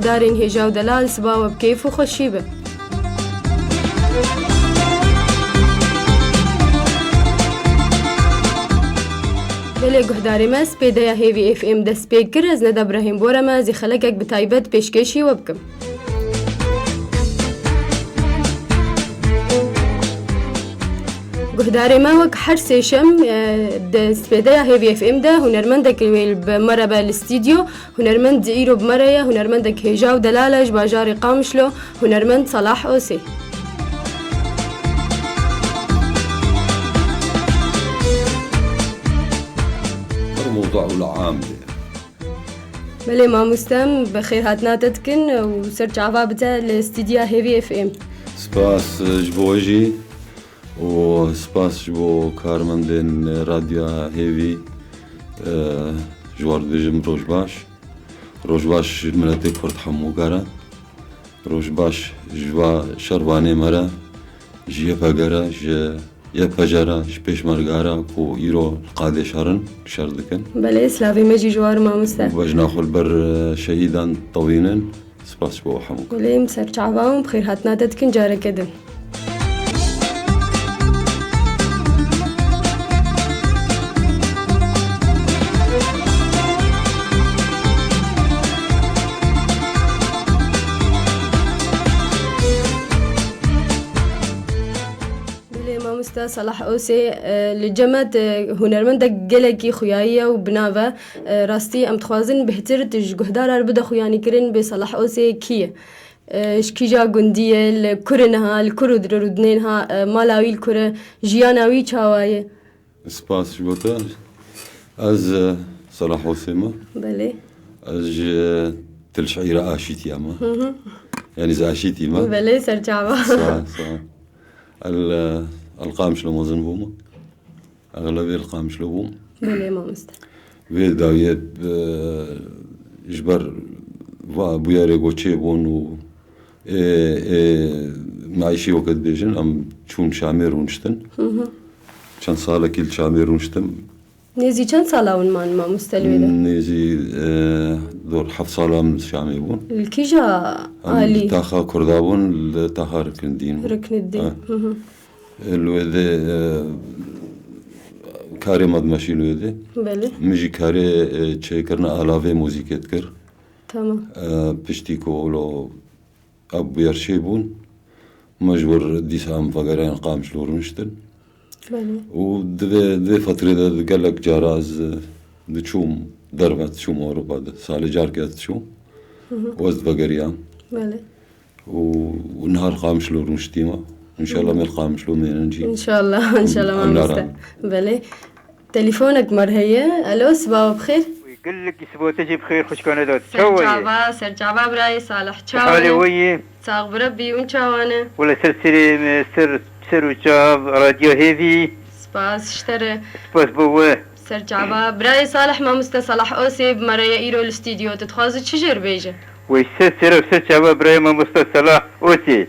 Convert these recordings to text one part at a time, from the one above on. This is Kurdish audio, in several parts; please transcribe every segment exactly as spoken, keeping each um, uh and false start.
Darên hêja û delal, siba we bi kêf û xweşî be. Belê guhdarê me, spêdeya Hêvî F M dest pê kir, ez Neda Birahîm Bora me, ez ê xelekek bi taybet pêşkêşî we bikim. Guhdarê me, wek her sêşem, e, di spêdeya Hêvî F M de hunermendek wê bi me re be li stûdyo. Hunermend îro bi me re ye, hunermendek hêja û delal e ji bajarê Qamişlo, hunermend Salah Osê. Her mewdu û li am be. Belê mamoste, em bi xêrhatina te dikin û ser çava bite li stûdya Hêvî F M. Spas, e, ji bo we jî û spas ji bo karmendên Radyoya Hêvî, e, ji we re dibêjim roj baş. Roj baş ji miletê Kurd hemû re. Roj baş ji va şervanê me re, ji Y P G re, ji Y P J re, ji pêşmerga re ku îro li qadê şer in, şer dikin. Belê, silavê me jî ji we re mamoste. Û bejna xwe li ber, e, şehîdan tewînin. Spas ji bo hemû. Belê, em ser çava û bi xêrhatina te dikin careke din. Belê, mamoste Salah Osê, e, li cem me tu hunermendek gelekî xuyayî ye û bi nav e. E, rastî em dixwazin bêhtir tu ji guhdaran re bide xuyanîkirin bê Salah Osê kî ye? E, ji kîja gundî ye, li kur e niha, li kur û rûdinê niha, e, mala wî li kur e, jiyana wî çawa ye? Spas ji bo te. Ez, e, Salah Osê me. Belê. Ez ji Tilşehîra Aşîtî me. Hı hı. Yanî ez Aşîtî me. Belê, ser çava. Sağ ol, sağ ol. El, e, el Qamişlo mezin bûme. Exlebê li Qamişlo bûm. Belê mamoste. Vê dawiyê, e, ji ber va bûyerê ku çêbûn û ê, ê, meîşî weke dibêjin, em çûn Şamê rûniştin. Hı hı. Çend salekî li Şamê rûniştim. Nêzî çend sala hûn man mamoste li wê de? Nêzî, e, dor heft sala min Şamê bûn. Li kîja alî? Em li taxa Kurda bûn, li taxa Riknidîn bûn. Riknidîn. Ha. Hı hı. Li wê de, e, karê me dimeşî li wê de. Belê. Min jî karê, e, çêkirina alavê muzîkê dikir. Tamam. E, piştî ku wilo ev bûyer çêbûn, me ji wir dîsa em vegeriyane Qamişlo rûniştin. Belê. Û di vê, di vê fetrê de gelek cara ez, e, diçûm derve, diçûm Ewropa de. Salê careke ez diçûm. Hı hı. Û ez divegeriyam. Belê. Û, û niha li Qamişlo rûniştîme. Înşallah me li Qamişlo mênin jî. Înşallah, înşallah mamoste. Belê. Telefonek me re heye. Alo, siba we bi xêr. Gelekî siba te jî bi xêr, xwişkane de. Ser çawa, ser çava birayê Salih. Çawa ne? Halê we yê? Sax bi Rebbî, hûn çawa ne? Wele ser serê me, ser, ser û çav, Radyo Hêvî. Spas ji te re. Spas bo we. Ser çava. Birayê Salih, mamoste Salah Osê bi me re ye îro li stûdyo. Tu dixwazî çi jê re bêje? Wey ser sera ser çava birayê mamoste Salah Osê.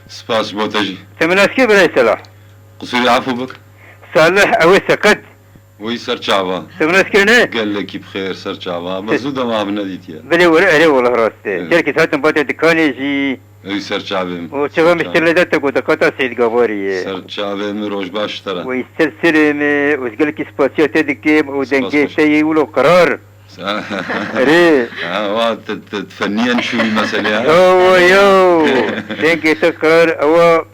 Spas bo te jî. Te min nas kir birayê Salah? Qusûrî afû bik. Salih, ew ê seqet. Wey ser çava. Te min nas kir ne? Gelekî bi xêr ser çava. Me zû dema min nedîtiye. Belê were, erê wele rast e. Evet. Gelkî saetin bate dikanê jî. Ey ser çavê min. O çava mişterle de te got, kata Seyîd Gavarî ye. Ser çavê min, roj baş ji te re. Wey ser serê min, ez gelekî spasiya te dikim û dengê te yê wilo qirar. Erê. Ha, wa te, te, te fenniyen şûyî meselê ha. Yo, yo. Dengê te qirar, ewa,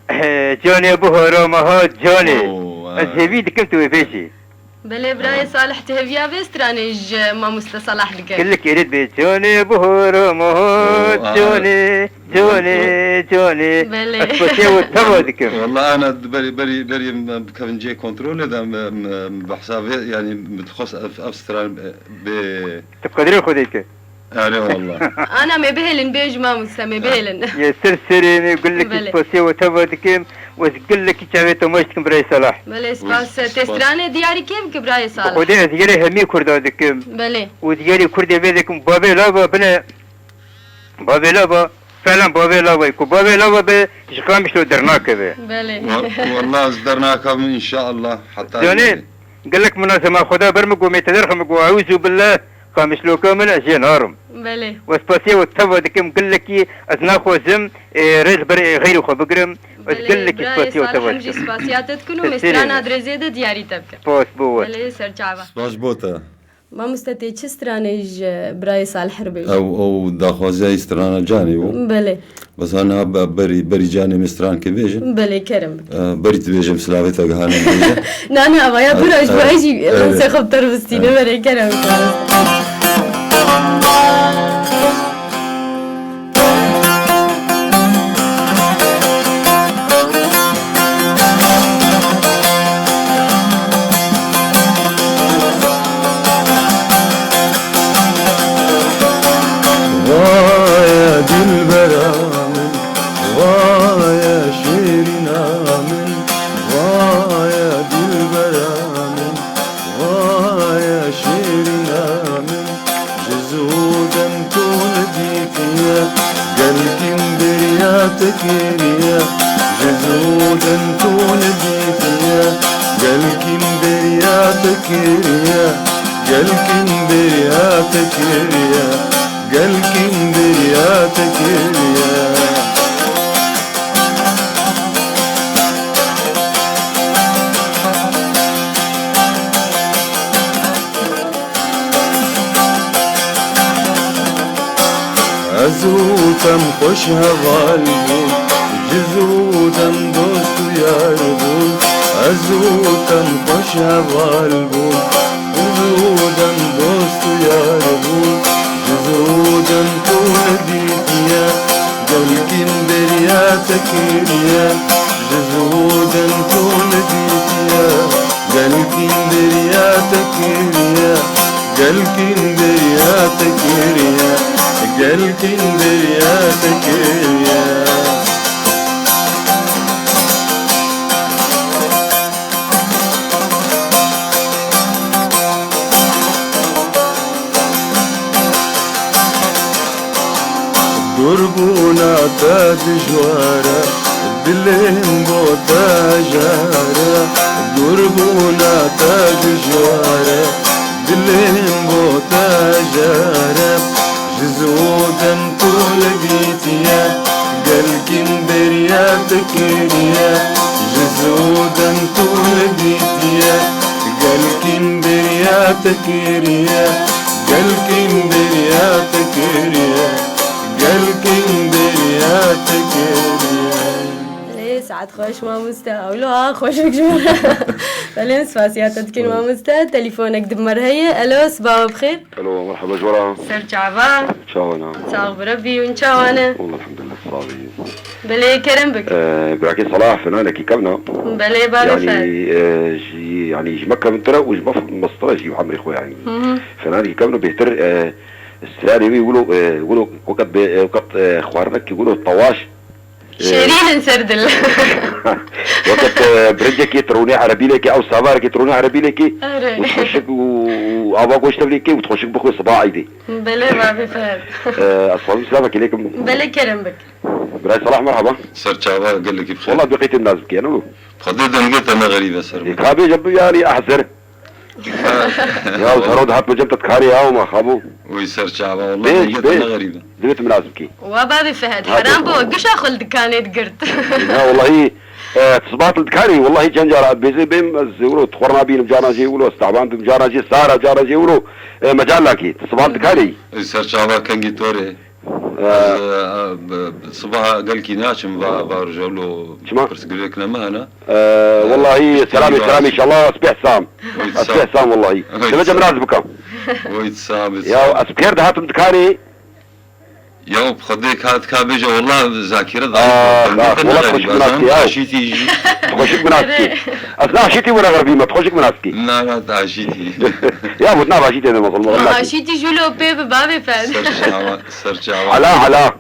eh, canê buhara me ha, canê. Oo, ha. Ez hêvî dikim tu wê bêjî. Belê, birayê Salih, tu hêviya vê stranê ji mamoste Salah dike. Gelek êrî dibê, canê buhara me ha, canê, canê, canê. Belê. Ez spasiya we teva dikim. Walla ana berî, berî, berî em bikevin cihê kontrolê de em, em, em behsa vê, yanî min dixwest ev, ev stran bê. Tu bi qedirê Xwedê dike. Erê walla. Ana me bihêlin, bêj mamoste, me bihêlin. Ye ser serê me, gelekî spasiya we teva dikim. Wez gelekî çavê te maç dikim birayê Salah. Belê, spas. Tê stranê diyarî kê bike birayê Salah? Xwedê ez diyarê hemî Kurda dikim. Belê. Û diyarê Kurdê vê dikim, bavê lava bine. Bavê lava, felan bavê lava. Ku bavê lava be, ji Qamişlo dernakeve. Belê. Wa-, walla ez dernakevim înşallah. Heta Canê, gelek minasema Xweda ber min ku mête derxe min ku eûzû billah. Qamişloka min ez jê narim. Belê. We spasiya we teva dikim, gelekî ez naxwazim, e, rê li ber xeyrê xwe bigirim. Ez Belê, gelekî birayê spasiya we Salih teva em jî dikim. Spasiya te dikin û Te me strana sêrîne. Dirêzê de diyarî te bikin. Spas bo we. Belê, ser çava. Spas bo te. Mamoste, tê çi stranê ji birayê Salih re bêjî? Ew, ew daxwaziya strana canê bû. Belê. Bes ha niha be-, berî, berî canê min stranekê bêjin. Belê, kerem bike. E, berî dibêjim silavê te gihane bêje. Na, na, ava ya pir ji bo jî lensê xwe bi te re bistîne, belê, kerem bike. Vaye dilbera min, vaye şêrîna min, vaye dilbera min, vaye şêrîna min. Ji zû dem tu nedîtiye, gelkî min bêriya te kiriye. Ji zû dem tu nedîtiye, gelkî min bêriya te kiriye. Gelkî min bêriya te kiriye, gelkî min bêriya te kiriye. Ez û te em xweş heval bûn, ji zû dem dost û yar bûn. Ez û te em xweş heval bûn, ji zû dem dost û yar bûn. Ji zû dem tu nedîtiye, gelkî min bêriya te kiriye. Ji zû dem tu nedîtiye, gelkî min bêriya te kiriye. Gelkî min bêriya te kiriye, gelkî min bêriya te kiriye. Dûrbûna te dijwar e, dilê min bo te ejar e. Dûrbûna te dijwar e, dilê min bo te ejar e. Ji zû dem tu nedîtiye, gelkî min bêriya te kiriye. Ji zû dem tu nedîtiye, gelkî min bêriya te kiriye. Gelkî min bêriya te kiriye, gelkî min bêriya te kiriye. Lê saet xweş mamoste, ewlo ha xweşik ji min. Belê, spasiya te dikin mamoste. Telefonek di me re heye. Elo, sibawa bi xêr. Elo, merhaba ji we re. Ser çava. Çawa ne? Sax bi Rebî, hûn çawa ne? Wallah, elhamdulillah, sax bî. Belê, kerem bik. Ee, birakê Salah, fenanekî kevn e. Belê, bavê Fer. Yanî, e, ji, yanî ji me kevintir e û ji me f-, mestir e jî bi emrê xwe, yanî. Hı hı. Fenanekî kevn e, bêhtir, e, stranê wî wilo, e, wilo wekî bê, e, wekî, e, xwarinekî wilo tawaş. E, şêrîn in ser dil. Wekî, e, birincekî tirûnê erebîlekî, ew savarekî tirûnê erebîlekî. Erê. Û xweşik û, û ava goşt tevlî kê û xweşik bixwe siba eydê. Belê, bavê Fer. E, ez xwazim silavekî lêkim. Belê, kerem bik. Biray Salah, merhaba. Ser çava, gelekî bi xêr. Wala bi qîtî nas bike, ne? Xwedê dengê te ne xerîb e ser min. Ka bêje bi yanî ehzer. Ya, zero dihat bicem te dikarî ya, ma xabo. Wî ser çava, wala dengê te ne xerîb e. Divêt min nas bikî. Wa bavê Fehed, heram bo, gişa xwe li dikanê digirt. Ya, wallahî, e, tisbat li dikanê, wallahî çend cara bêzê bêm, ez wilo tixwar nabînim, cara jê wilo, ez taban bim, cara jê sara, cara jê wilo, e, mecal nakî, tisbat dikanê. Wî ser çava kengî torê. Ee, Ez, e, e, b-, sibaha gelkî naçim va, va roja wilo. Çima? Pirsgirêk ne me hene. Ee, Ee, wallahî, piştî selamê, selamê, înşallah, ez pê hesam. Wî Ez pê hesam, wallahî. Wî Dibêje min nas bika. Wî sam, wî Ya, sam. Ez pêr dihatim dikarê. Ya, bi Xwedê ka, ka bêje, wallah, zakire da. Ah, ah, wallah, xweşik min nas kî, ya. Aşîtî jî. Xweşik min nas kî. Ez ne aşîtî were xerbî me, xweşik min nas kî. Na, na, te aşîtî. Ya, bu nav aşîtê ne, mazlum, wallah. Aşîtî jûlo pê bi bavê Fer. Ser çava. Ser çava. Hala, hala.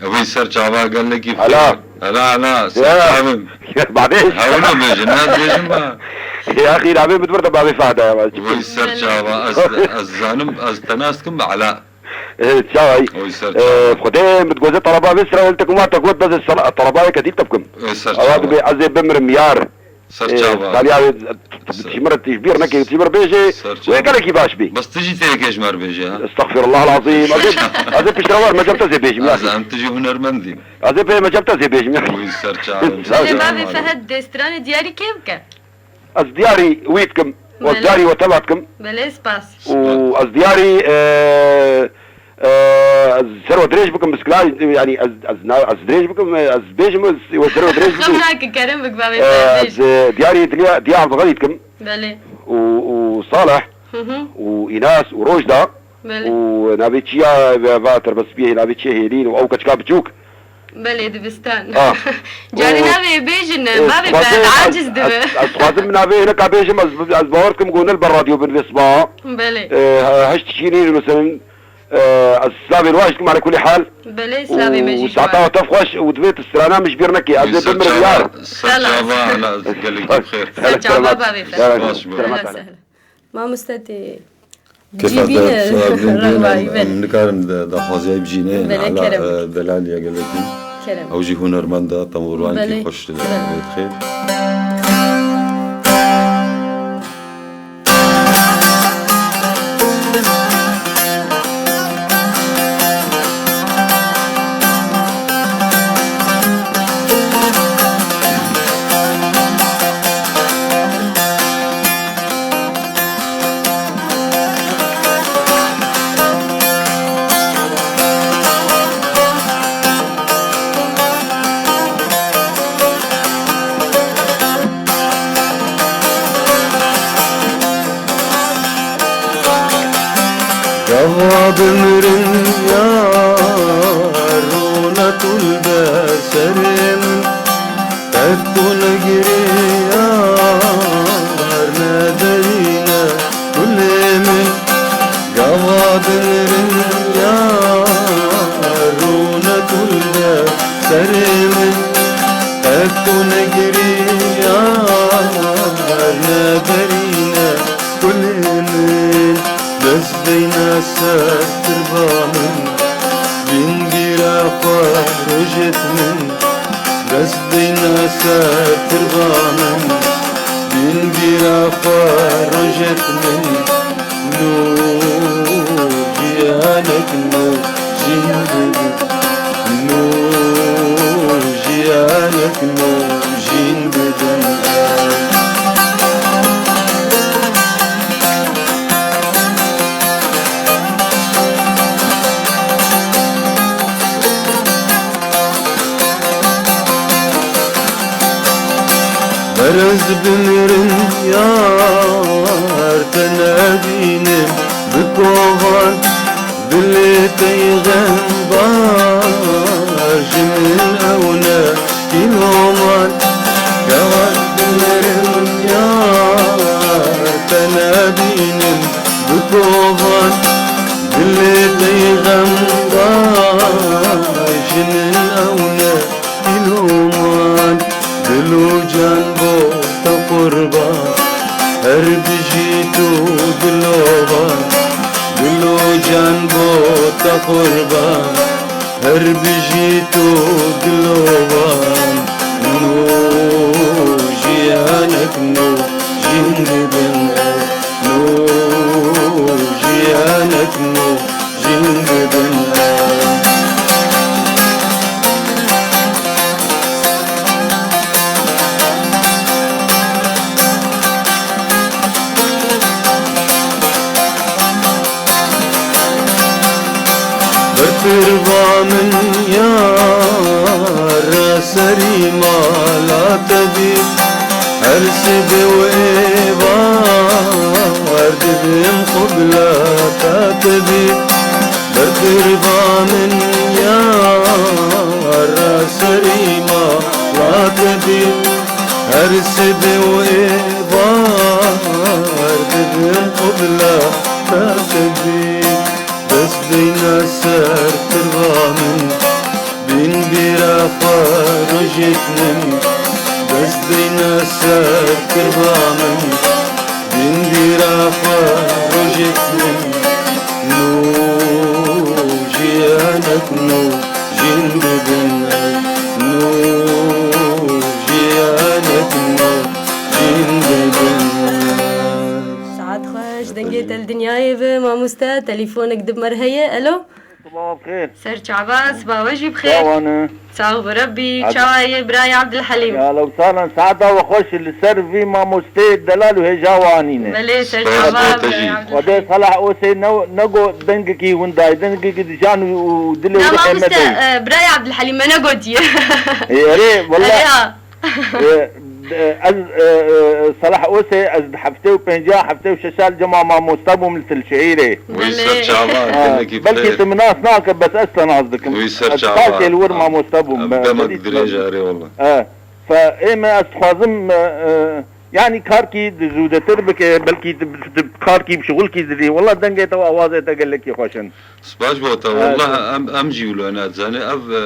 Ew ê ser çava gelekî Hala. Hala, hala, ser Ya. çavim. Badê. Hewno bêjin, ne bêjin ba. Ya, xîr, abê, min vir de bavê Fehda ya, bas. Wî ser çava, ez, ez zanim, ez te nas kim bi Ela. Eh, çavay. Wî ser Eh, çava. Xwedê min digoze talaba vê sira wê te kuma te got, bes sala-, talaba wê kedî te bikim. Wî ser Awa çava. Dibê ez ê bimirim, yar. Ser çava. Taliya wê ji min re tîj bîr neke, ji min re bêje, wê gelekî baş bî. Bes tu jî têkê ji me re bêje, ha? Estexfirullah lazim. Ez ê, ez ê piştre war, me cem te zê bêjim, ya. Ez em tu jî hunermendî. Ez ê pê me cem te zê bêjim, ya. Wî ser çava. Belê, bavê Fehed dê stranê diyarî kê bike? Ez diyarî wî dikim, û ez diyarî we teva dikim. Belê, spas. Û ez diyarî, e, e, ez ser we dirêj bikim, biskila, yanî ez, ez na-, ez dirêj bikim, ez bêjim, ez we ser we dirêj bikim. Xem nake, kerem bik, bavê Fehed bêj. Ez, e, diyarî Dilya, Diya Abdulxenî dikim. Belê. Û, û Salih, û Înas, û Rojda. Belê. Û navê çiya, va, va terbestbiyê, navê çiya Hêlîn û ew keçika biçûk. Belê, dibistan. Ah. Carî navê bêjin, e, bavê Fehed aciz dibe. Ez, ez dixwazim navê hineka bêjim, ez, ez bawer dikim ku ne li ber radyo bin vê sibaha. Belê. E, he-, heşt kişî nînin, mesela, e, ez slavê li wan dikim, ala kulî hal. Belê, slavê me jî ji wan. Û saeta we tev xweş û divê tu strana min ji bîr nekî. Ez ê bimirim, yar. Ser çava, ana gelekî bi xêr. Ser çava, bavê Fehed. Baş bû. Selamet. Mamoste tê. Kêfa te, rexbayî be. Em nikarin de daxwaziya bicînê, Belê, ala, kerem. E, delal ya gelekî. Kerem. Ew jî hunermend e, temûrwankî xweş, e, dixê. Gava bimirim yar, rûne tu li ber serê min. Qet tu negirî yar, nederîne kulê min. Gava bimirim yar, rûne tu li ber serê min. Qet tu negirî yar, nederîne kulê min. Dest deyne ser tirba min, bîn bîra xwe rojêt min. Dest deyne ser tirba min, bîn bîra xwe rojêt min. Nû jiyanek nû jîn dibin, nû jiyanek nû jîn dibin. Berez bimirim yar, te nebînim bi kovan. Dilê te yê xembar ji min ew ne kîloman. Gava bimirim yar, te nebînim bi kovan. Dilê te yê xembar ji min ew ne kîloman. Dil û can bo te qurban, her bijî tu dilovan. Dil û can bo te qurban, her bijî tu dilovan. Nû jiyanek nû jîn dibin ew, nû jiyanek nû jîn dibin ew. Bertirva min yar, serî mala te bî. Her sibê û êvar dibim qibleta te bî. Bertirva min yar, serî mala te bî. Her sibê û êvar dibim qibleta te bî. Dest deyne ser tirva min, bîn bîra xwe rojêt min. Dest deyne ser tirva min, bîn bîra xwe rojêt min. Nû jiyanek nû jîn dibin, nû jiyanek nû. Usta, telefonek di me re heye. Elo? Sibaha bi xêr. Ser çava, sibaha we jî bi xêr. Çawa ne? Sağ ol Rebbi. Ad- Çawa ye birayê Abdulhalim? Ya, lew salan, saeta we xweş, li ser vî mamosteyê delal û hêja we anîne. Belê, ser çava birayê Abdulhalim. Xwedê Salah Osê ne, ne got dengekî winda ye, dengekî dijan û, û dilê wî rihê me dey. Na mamoste, e, birayê Abdulhalim, me negotiye. Ê, erê, wela. Erê, ha. E, e, ez, e, e, Salah Osê, ez di heftê û pênca, heftê û şeşa li cema mamoste bûm li Tilşehîrê. Wî ser çava, ha, gelekî belkî tu min nas nake, bes ez te nas dikim. Wî ser çava. Ez kalkê li wir mamoste bûm. Em demek dirêj e, erê wela. E, fe, ê me ez dixwazim, e, e, yanî karkî di zûdetir bike, belkî di, di karkî bi şixulkî dirî. Wela dengê te û awazê te gelekî xweş in. Spas bo te, ha, wallah, em, em jî wilo ne, dizanî, ev, e,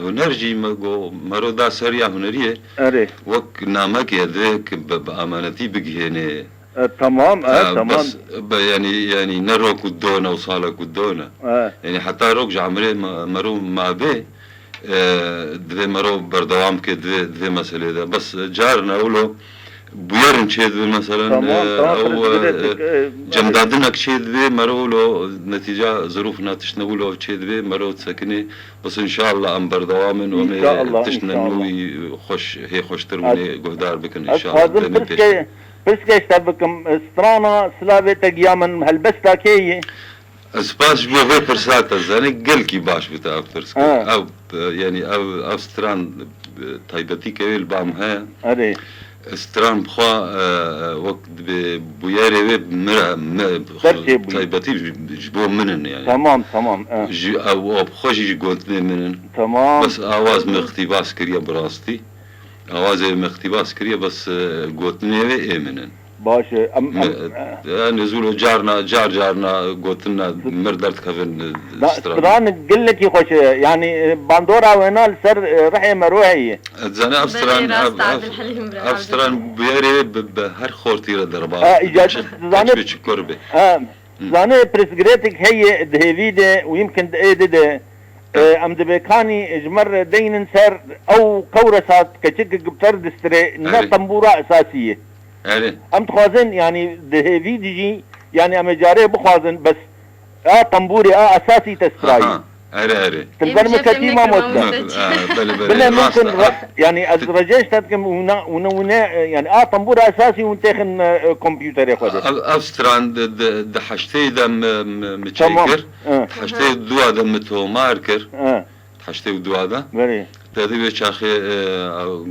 huner jî me go, mero da seriya huneriyê. Erê. Wek namekê divê ki bi, bi amanetî bigihênê. E, tamam, e, e, tamam. Bes, be, yanî, yanî ne rok û done û salek û done. E. Yanî heta rok ji emrê me, mero mabe, e, divê mero berdewam ke divê, divê meselê de. Bes, e, carna wilo bûyerin çêdibe, meselen, tamam, e, tamam, ew, e, e, cemdadinek çêdibe, mero wilo netîca zirûf na tiştine wilo çêdibe, mero disekinê. Bes înşallah em berdewam in û em ê tiştine nû xweş, hê xweştir winê guhdar bikin, înşallah. Ez dixwazim pirsgê, pirsgê ji te bikim. Strana Silavê Te Giya Min helbesta kê ye? Spas ji bo vê pirsa te, zanî gelkî baş bû te ev pirs kir. Ha. Ew, e, yanî ev, ev stran, e, taybetî ke wê li ba min heye. Erê. Stran bi xwe, e, e, wek dibê bûyerê wê mira, me, taybetî ji, ji bo min in yanî. Tamam, tamam, e. Ji, ew, ew bi xwe jî ji gotinê min in. Tamam. Bes awaz me iqtîbas kiriye bi rastî. Awazê me iqtîbas kiriye, bes, e, gotinê wê ê min in. Baş e. Em, em, e, yanî ez wilo carna, car carna gotina mir derdikevin, e, stran. Stran gelekî xweş e. Yanî, e, bandora wêna li ser, e, rihê mero heye. E, dizane ev stran, ev, ev, ev stran bûyerê bi, bi her xortî re derbas. Ha, îca dizane, çi kur be. Ha, dizane pirsgirêtik heye di hêvî de û yimkin di êdî de. E, em dibê kanî ji me re deynin ser ew qewresa keçik gipter distirê, ne tembûra esasî ye. Erê. Em dixwazin, yanî di hêvî de jî, yanî em ê carê bixwazin, bes a tembûrê, a esasî te strayî. Aha, erê, erê. Ti li ber min ketî mamoste. Belê, belê, belê, rast e. Yanî ez rejê ji te dikim, wina, wina, wina, e, yanî a tembûra esasî hûn têxin, e, kompûterê xwe de. Ev, ev stran di, di, di heştê de mi, mi, mi çêkir. Tamam. Di heştê û dua de mi tomar kir. Di heştê û dua de. Belê. Te di wê çaxê, e,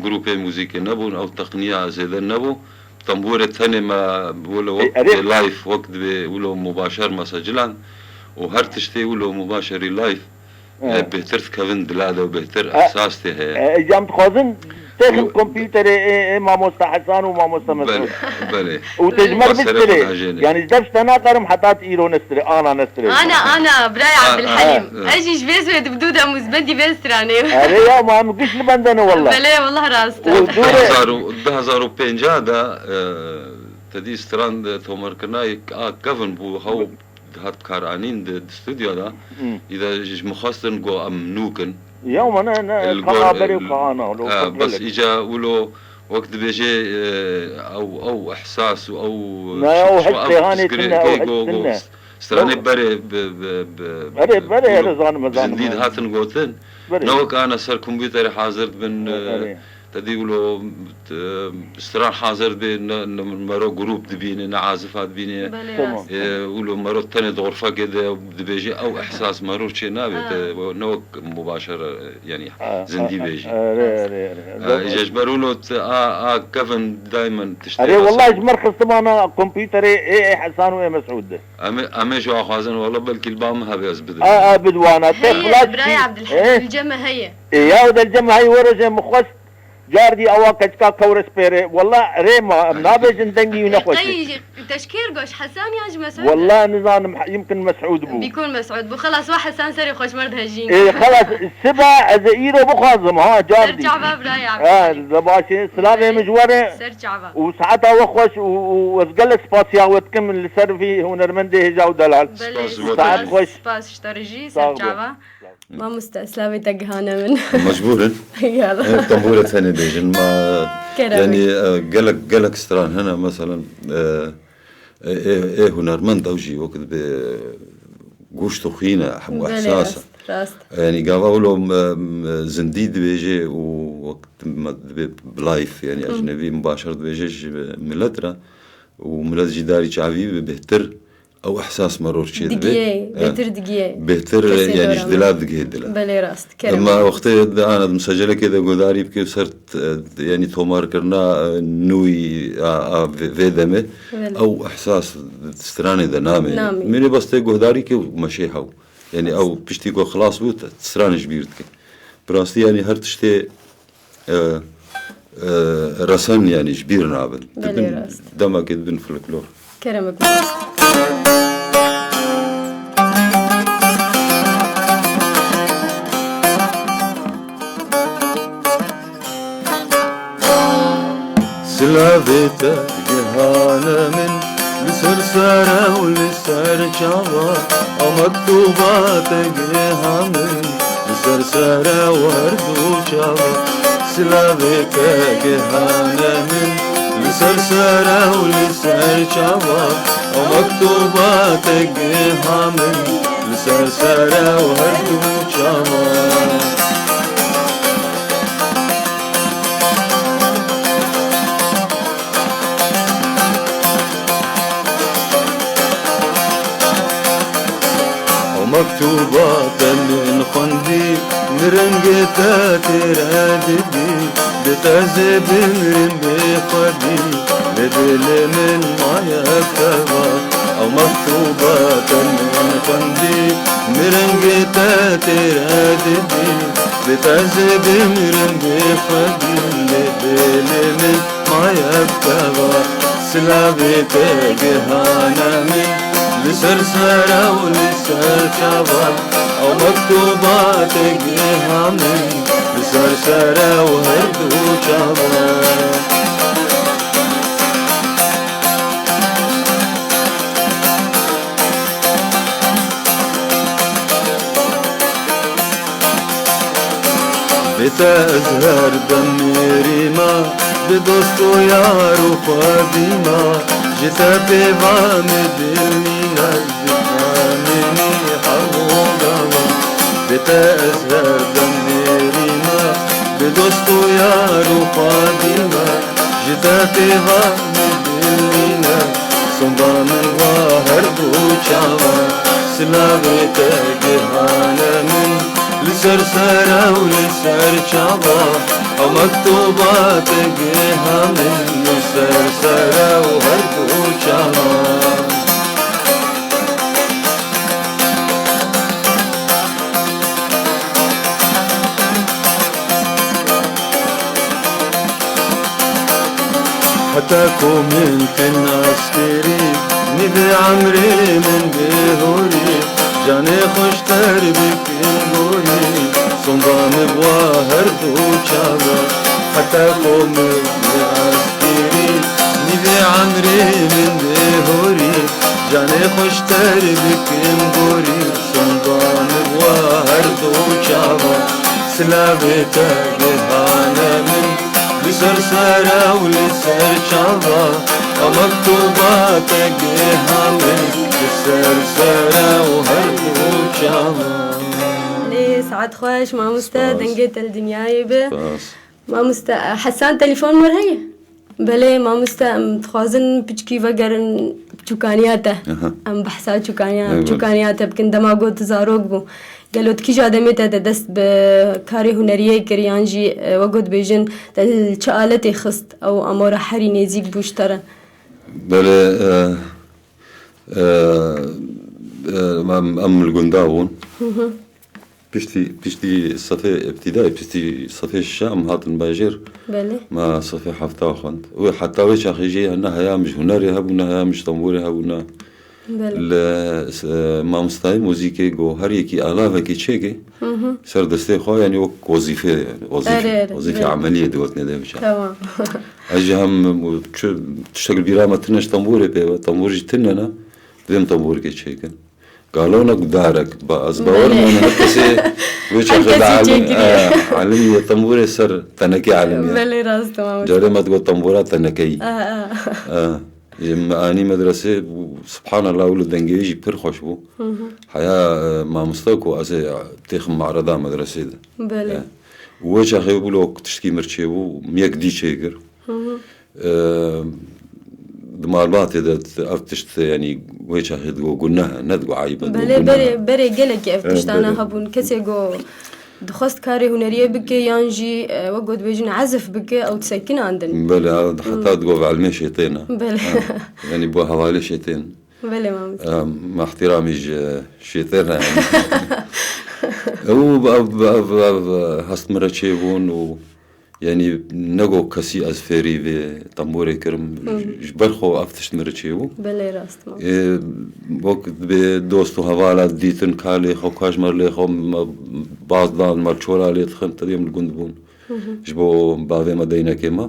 grûpê muzîkê nebûn, ew teqniya zêde nebû. Tembûrê tenê me wilo wek dibê live, wek dibê wilo mubaşer me secilan û her tiştê wilo mubaşerî live, e, bêhtir dikevin dila de û bêhtir ehsas tê heye. E, e, cam dixwazin têxin kompûterê ê, ê mamosta Hesan û mamosta Mesûd. Belê, belê. Û te ji me re bistirê. Yanî ji dev ji te nakarim heta tu îro nestirê, ana nestirê. Ana, ana, birayê Abdulhelîm. Ez jî ji vê zû dibdû dem û zibendî vê stranê. Erê ya, ma em giş li bende ne wallah. Belê, wallah rast e. Û dû re. Du hezar û, du hezar û pêncah de, e, te dî stran de tomarkirina yek a kevin bû, hew dihat karanîn di, di stûdyo de. Hmm. Îda ji min xwestin go em nûkin. Ya, ma ne, ne, ka haberê û ka ana, lo, e, bes îca wilo wek dibêje, e, ew, ew ihsas û ew, ne, ew his cîhanê tune, ew his tune. Stranê berê bi, bi, bi, erê, berê, erê, zanim, zanim, zindî dihatin gotin. Berê. Ne wek ana ser kompûterê hazir dibin, e, erê. Te dî wilo, e, stran hazir dibê, ne, ne mero grûp dibîne, ne azifa dibîne. Belê, rast e. E, wilo mero tenê di xurfekê de dibêje, ew ihsas mero çê nabe, te ne wek mubaşer, e, yanî zindî bêjî. Erê, erê, erê. E, îca ji ber wilo te a, a kevin daymen tiştê. Erê, wallah ji me re xistimana kompûterê ê, ê Hesan û ê Mesûd de. Em ê, em ê ji wan xwazin, wala belkî li ba min hebe ez bidim. A, a, bidwana. Te xweş. Heye, birayê Abdulhelîm, li cem me heye. Ê, ya, de li cem me heye, were jê min xwest. Cardî ewa keçika kewre spêrê. Wala rê ma, em nabêjin dengî wî nexweş e. Qey, te ji kê re got, ji Hesan yan ji Mesûd? Wala nizanim, yimkin Mesûd bû. Bîkon Mesûd bû. Xelas, wa Hesan serê xweş, me re dihejîn. Ê, xelas, siba ez ê îro bixwazim, ha, cardî. Ser çava, birayê Abdulhelîm. Ha, ze baş e. Silavê min ji we re. Ser çava. Û saeta we xweş û, û ez gelek spasiya we dikim li ser vî hunermendê hêja û delal. Belê, spas, saet xweş. Spas ji te re jî, ser çava. Mamoste, silavê te gihane min. Mecbûr in. Yala. Em tembûrê tenê bêjin. Ma, kerem, yanî, e, gelek, gelek stran hene, meselen, e, Ê, ê, ê hunermend ew jî wek dibe goşt û xwîn e, hemû Belê, ehsas e. Rast, rast. Yanî gava wilo, em, em, zindî dibêje û wek me dibe bi live, yanî Hı. ecnebî mubaşer dibêje ji milet re û milet jî darî çavî bi bêhtir ew ehsas meror çê dibe. Digiyê, E, bêhtir digiyê. Bêhtir, Kesê yanî ji dora dila me. digihê dila. Belê rast. Kerem. Ema wextê de ana di musecelekê de guhdarî bike ser t-, yanî tomarkirina, e, nûyî a, a vê, vê demê. Belê. Ew ehsas stranê de namê. Namê. Mînê bes tê guhdarî ke meşê hew. Yanî ew piştî ku xilas bû, te stranê ji bîr dike. Bi rastî yanî her tiştê, e, e, resen yanî ji bîr nabin. Belê Dibin, rast. Demekê dibin folklor. Kerem bike. Silavê te gihane min, li ser sere û li ser çava, ew mektuba te giha min, li ser sere û her du çava. Silavê te gihane min, li ser sere û li ser çava, ew mektuba te giha min, li ser sere û her du çava. Ew mektuba te min xwendî, min rengê te têre didî, bi te zê bimrim bê xwedî, lê dilê min maye bi te va. Ew mektuba te min xwendî, min rengê te têre didî, bi te zê bimrim bê xwedî, lê dilê min maye bi te va. Silavê te gihane min, li ser sere û li ser çava, ew mektuba te giha min, li ser sere û her du çava. Bi te ez her dem mêrî me, bi dost û yar û xwedî me, ji te pê va min dil nîne, ji te nînî hemû gava. Bi te ez her dem mêrî me, bi dost û yar û xwedî me, ji te pê va min dil nîne, sonda min wa her du çava. Silavê te gihane min, li ser sere û li ser çava, ew mektuba te giha min, li ser sere û her du çava. Heta ku min te nas kirî, nîvê emrê min bê horî, canê xweşter bikim gorî, sonda min wa her du çava. Heta ku min te nas kirî, nîvê emrê min bê horî, canê xweşter bikim gorî, sonda min wa her du çava. Silavê te gihane min, li ser sere û li ser çava, ew mektuba te giha min, li ser sere û her du çava. Lê saet xweş, mamoste, Spas. Dengê te li dinyayê be. Spas. Mamoste, Hesan, telefon mir heye? Belê, mamoste, em dixwazin piçkî vegerin çûkaniya te. Aha. Em behsa çûkaniya, Eyvallah. çûkaniya te bikin. Dema got zarok bû. Gelo tu kîja demê te, te dest bi karê huneriyê kir, yan jî, e, wek got bêjin, te li çi aletê xist, ew amora herî nêzîk bû ji te re? Belê, e, e, e, em, em li gunda bûn. Hı hı. Piştî, piştî sefê îbtîdayê, piştî sefê şeş em hatin bajêr. Belê. Me sefê hefta xwend. Wê heta wê çaxê jî ne heya min ji hunerê hebû, ne heya min ji tembûrê hebû, ne. Belê. Li, e, mamostayê muzîkê got, her yekî alavekê çêke, Hı hı. ser destê xwe, yanî wek wezîfe, yanî wezîfe, Erê, erê, wezîfe belê. emeliyê digotinê dev çax. Tamam. Ez jî hem çi, tiştek li bîra me tune ji tembûrê pê ve, tembûr jî tune ne, divêm tembûrkê çêkin. Galonek, darek, ba, ez bawer Belê. nabim her kesê wê Her çaxê kesî de alim, çêkiriye. e, alimî ye, tembûrê ser tenekê alimî ye. Belê, rast, tamam. Carê me digot tembûra tenekeyî. Ah, ah. E, Ê, me anî medresê, û, subhanallah, wilo dengê wî jî pir xweş bû. Hı hı. Heya, e, mamoste ku ez ê têxim me'reda medresê de. Belê. E, û wê çaxê bûlo ku tiştkî mir çêbû, min yek dî çêkir. Hı hı. E, di malbatê de ev tişt, yanî wê çaxê digo guneh e, ne digo eyb e, digo Belê, guneh e. Berê, berê gelekî ev E, tiştane belê. hebûn. Kesê go dixwest karê huneriyê bike yan jî, e, wek ku dibêjin ezif bike, ew disekinandin. Belê, ew Hmm. heta digo ve ilmê şeytên e. Belê. Ha, yanî bo hevalê şeytên. Belê, mamoste. E, me ihtiramî ji şeytên e. Ew, ev, ev, ev, ev, hest min re çêbûn û, yanî, nego kesî ez fêrî vê tembûrê kirim. Hmm. Ji ber xwe ev tişt min re çêbû. Belê, rast, mamoste. Ê, wek dibê dost û hevala dîtin kalê xwe, kaşmerlê xwe, me baz dan, me çola lê dixin, tedê em li gund bûn. Hı hı. Ji bo bavê me deynekê me.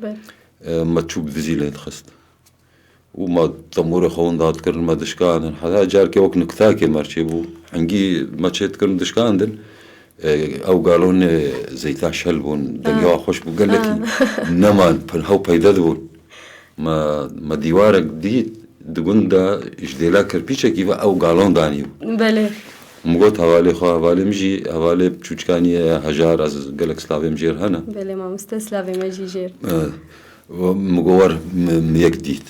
Belê. E, me çû bi dizî lê dixist. Û me temûrê xwe winda dikirin, me dişkandin. Heta carkê wek niktakê me çêbû. Hingî me çê dikirin dişkandin. E, ew galonê zeyta şel bûn, dengê Ha. wan xweş bû gelekî. Ha. Neman, pin-, hew peyde dibûn. Me, me dîwarek dît, di gund de ji dêla kirpîçekî ve ew galon danî bû. Belê. Min got hevalê xwe, hevalê min jî, hevalê çûçikaniye Hejar, ez gelek slavê min jêr hene. Belê mamoste, slavê me jî jêr. E, min got wer min, min yek dît.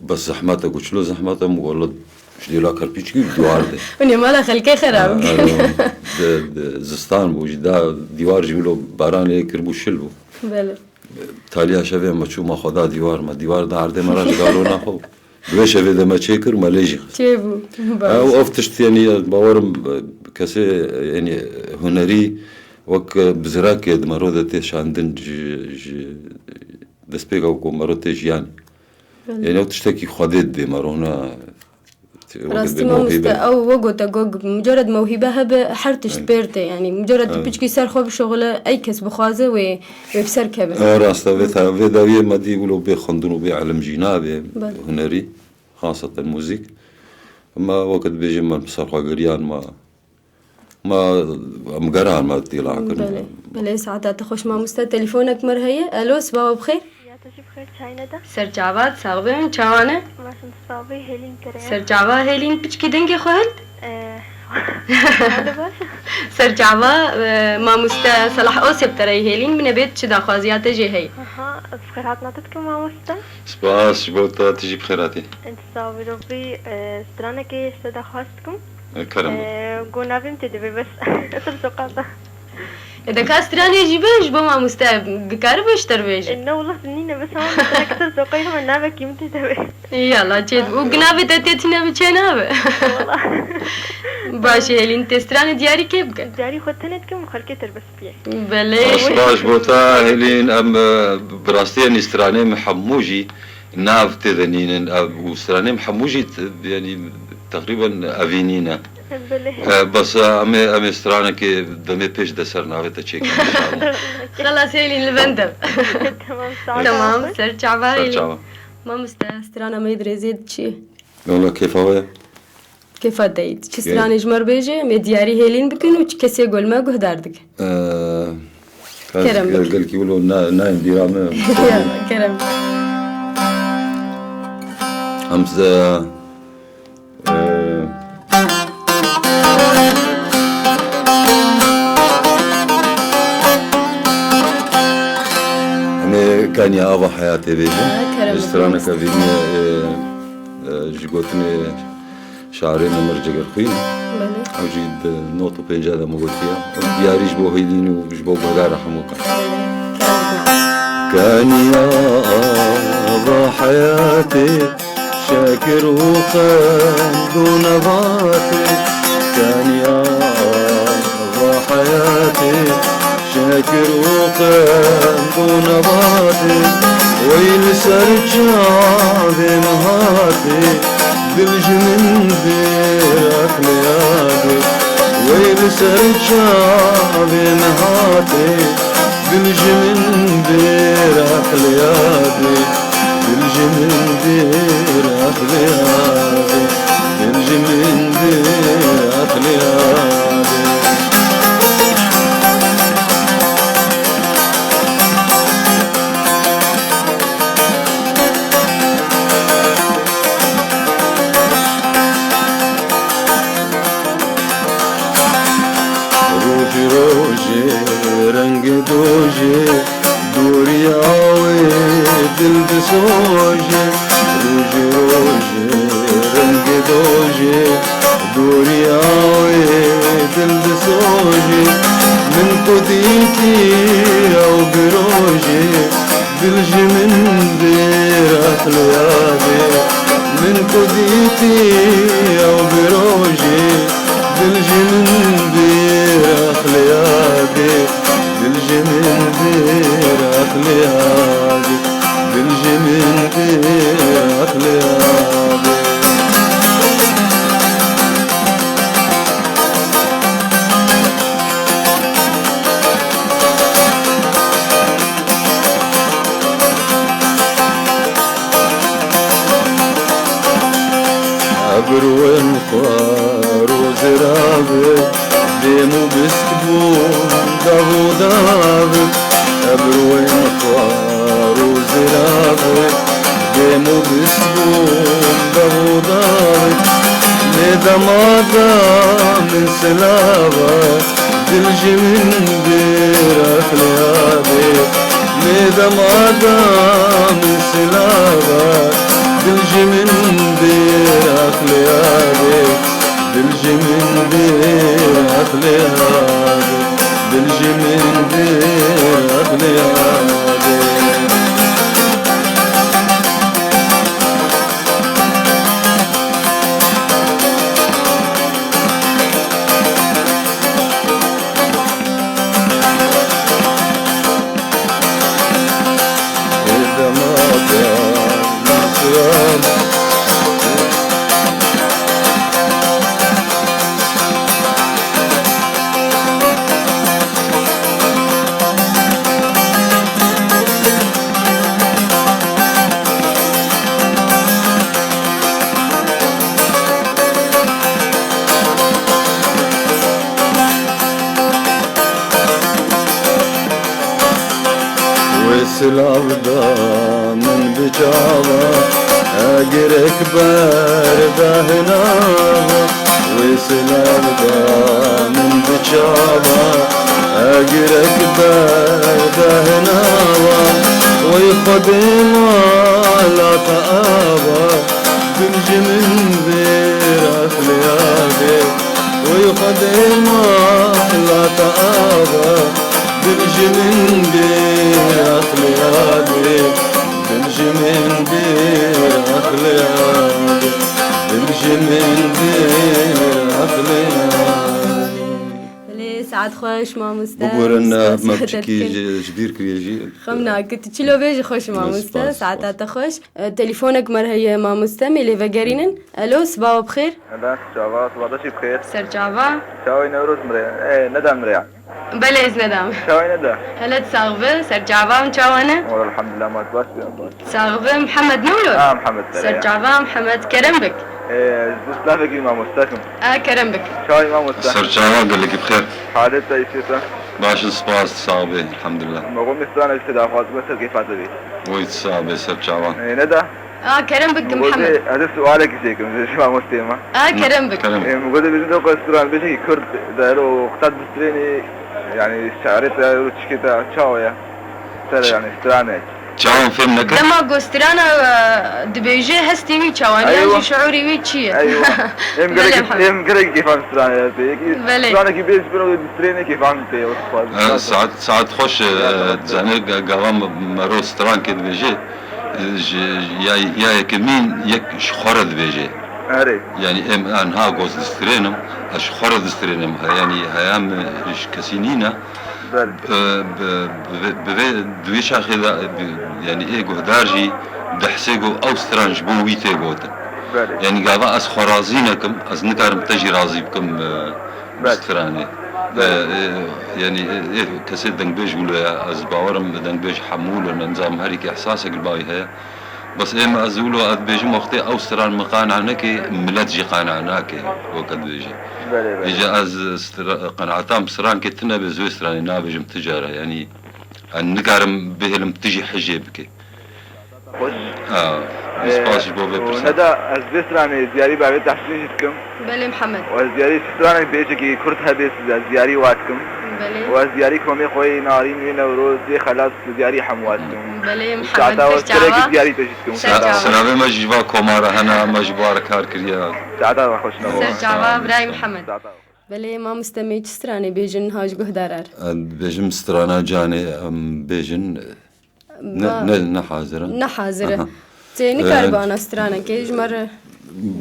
Bes zehmet e, got çilo zehmet e, min got wela ji dêla kirpîçkî dîwar de. Hûn ê mala xelkê xerab Ha, kirin. e, di, di, zistan bû jî da dîwar jî wilo baran lê kiribû şil bû. Belê. Taliya şevê me çû me xwe da dîwar me. Dîwar da erdê me re ji galona xwe. Di wê şevê de me çê kir, me lê jî xist. Çêbû. Baş. Ew, ev tişt, yanî, ez bawerim, e, kesê, e, yanî, hunerî wek, e, bizirake di mero de tê şandin ji, ji destpêka ku mero tê jiyan. Belê. Yanî, ew tiştekî Xwedê didê mero, ne, wek Rastî dibê mamoste, mewhîbe. Ew we gote, got, mucared mewhîbe hebe, her tişt Evet. pêr tê. Yanî, mucared tu Evet. piçkî ser xwe bişuxule, ey kes bixwaze wê, wê bi ser keve. E, rast e, vê ta-, vê dawiyê me dî wilo bê xwendin û bê ilim jî nabê Belê. hunerî, xaseten muzîk. Ema weke dibêjin me bi ser xwe giriyan me, me, em geran me dîla kirin. Belê. Belê, saeta te xweş mamoste. Telefonek me re heye. Alo, sibawa bi xêr. Ya te jî bi xêr, çayne de. Ser çavat, sax bin, çawane? Baş in, tu sax bî, hêlîn te re ye. Ser çava hêlîn piçkî dengê xwe hilt? Ee, hadi baş. Ser çava, e, mamoste Selah Osê bi te re hêlîn, min ê bêt çi daxwaziya te jê heye. Aha, bi xêr hatina te dikim mamoste. Spas, ji bo te, tu jî bi xêr hatî. Sax bî, Robbî, e, stranekê ji te daxwaz dikim. E, kerem. E, go navê min tê de be bes. Ser soqata. E, de ka stranê jî be, ji bo mamoste, dikare be ji te re bêje. E, ne, wela nîne, bes hema stranekê ser soqayê hema navekî min tê de be. Yala, çê, û navê te tê tîne be çê nabe. Wela. Baş e, hêlîn tê stranê diyarî kê bike? Diyarî xwe tenê dikim, xelkê te re bes. Belê. Spas, spas bo te, Helîn. Em, e, bi rastî, yanî, stranê min hemû jî nav tê de nînin, ev, û stranê min hemû jî, t-, yanî, teqrîben evî nîne. Belê. E, bes, e, em ê, em ê stranekê demê pêş de ser navê te çêkin, inşallah. Xelas, Helîn, li bende. Tamam, sağ ol. Tamam, ser çava, Helîn. Ser çava. Mamoste, strana me yê dirêzê diçî. Wela kêfa we ye. Kêfa te yî. Çi stranê ji me re bêje, em ê diyarî hêlîn bikin û çi kesê gol me guhdar dike. Ee, Kerem gel-, bike. Gelkî wilo na-, nayên bîra me. Ya, kerem. Em ze-, ee, em ê Kaniya Ava Heyatê bêjin. Ha, kerem bike. Straneke vî me, ee, e, ji gotinê şairê Nemir Cegerxwîn. Belê. Ew jî di not û pênca de min gotiye. Ew diyarî ji bo Hêlîn û ji bo guhdara hemû ke. Belê. Kaniya ava heyatê, şekir û qend û nebatê. Kaniya ava heyatê, şekir û qend û nebatê, wey li ser çavê min hatê, dil ji min dêr exlê yadê. Wey li ser çavê min hatê, dil ji min dêr exlê yadê. Dil ji min dêr exlê yadê. Dil ji min dêr exlê yadê. Yadê min ku dîtî ew bi rojê, dil ji min dêr axle yadê, dil ji min dêr axle yadê, dil ji min dêr axle yadê. Ebroyên xwar û zirav, dêm û bisk bûn dav û dav. Ebroyên xwar û zirav, dêm û bisk bûn dav û dav. Lê dema da min silava, dil ji min dêr axle yadê. Lê dema da min silava, dil ji min dêr axle yadê. Dil ji min dêr axle yadê. Dil ji min dêr axle yadê. Wê silav da min bi çava, egirek berda hinava. Wê silav da min bi çava, egirek berda hinava. Wey Xwedê mala te ava, dil ji min dêr axle yadê. Wey Xwedê mala te ava, dil ji min dêr axle yadê. Dil ji min dêr axle yadê. Dil ji min dêr axle yadê. Belê, saet xweş, mamoste. Bigurin, eh, me biçikî ji, ji bîr kiriye jî. Xem nake, tu çilo bê jî xweş, mamoste. Spas, saeta te xweş. Eh, telefonek me re heye, mamoste, em ê lê vegerînin. Elo, sibawa bi xêr. Ela, çava, siba te jî bi xêr. Ser çava. Çawê Newroz mi re? Ê, neda mi re ya. Belê, ez nedam. Çawê neda. Hele tu sax be, ser çava em çawa ne? Wala elhamdülillah, ma tu baş be, baş. Sax be, Mihemed ne wilo? Ha, Mihemed, belê. Ser çava, Mihemed, kerem bik. Ê, ez bi silavekî mamoste kim. A, kerem bik. Çawê mamoste. Ser çava, gelekî bi xêr. Halê te, îşê te. Baş in, spas, sax be, elhamdülillah. Me got, me stranek te daxwaz be, ser kêfa te bî. Oy, sax be, ser çava. Ê, neda. A, kerem bik, Mihemed. Ez ê sualekî jê kim, ji mamosteyê me. A, kerem bik. Kerem. Ê, min got, bêjin, do ku stran bêjin, Kurd, der û qet distrênê, yani, şarê te û çikê te çawa ye? Ser, yani, stranek. Çawan fêm nekin? Dema ku strana, e, dibêje, hestê wî çawa, yan jî şiûrê wî çi ye? Eywa. Em gelek, em gelek kêfan strane ye. Belê. Stranekî bêj bin û distrênê kêfan tê, o spas. E, saet, saet xweş, e, zanê ga-, gava me-, mero strankê dibêje. Ji, ya, ya yekemîn yek ji xwe re dibêje. Erê. Yanî em, anha goz distrênim, ez ji xwe re distrênim. He, yanî heya min ji kesî nîne. Belê. Bi, bi, bi, bi vê, di vê çaxê de, bi, yanî ê guhdar jî dihsê ku ew stran ji bo wî tê gotin. Belê. Yanî gava ez xwe razî nekim, ez nikarim te jî razî bikim, e, Belê. Stranê. Belê. E, e, yanî, e, e, kesê dengbêj wilo ye. Ez bawerim dengbêj hemû wilo ne. Nizam herî ki ehsasek li bawî heye. Bes êm ez wilo ez dibêjim wextê ew stran min qane neke, milet jî qane nake, weke dibêje. Belê, belê. Îca ez stra-, qenaetam strankê tune be, ez wê stranê nabêjim ti cara. Yanî, ez nikarim bihêlim ti jî hijê bike. Xweş. Ha, Ee, spas ji bo vê û pirsa. Neda, ez vê stranê diyarî bavê Tehsînê jî dikim. Belê Mihemed. Û ez diyarî stranek bêjekî Kurd hebe, ez diyarî wa dikim. Belê. Û ez diyarî komê xwe yê Narîn, yê Newroz, yê Xelas, diyarî hemû wa dikim. Belê Mihemed, ser çava. Diyarî te jî dikim. Ser çava. Silavê me jî ji va komara hene, me ji bo re kar kiriye. Saeta we xweş nabo. Ser çava, birayê Mihemed. Saeta we xweş. Belê mamoste, em ê çi stranê bêjin niha ji guhdaran? Em dibêjim strana canê, em bêjin. Ne, ne, ne hazir e. Ne hazir e. Aha. Tê nikaribe ana stranekê ji me re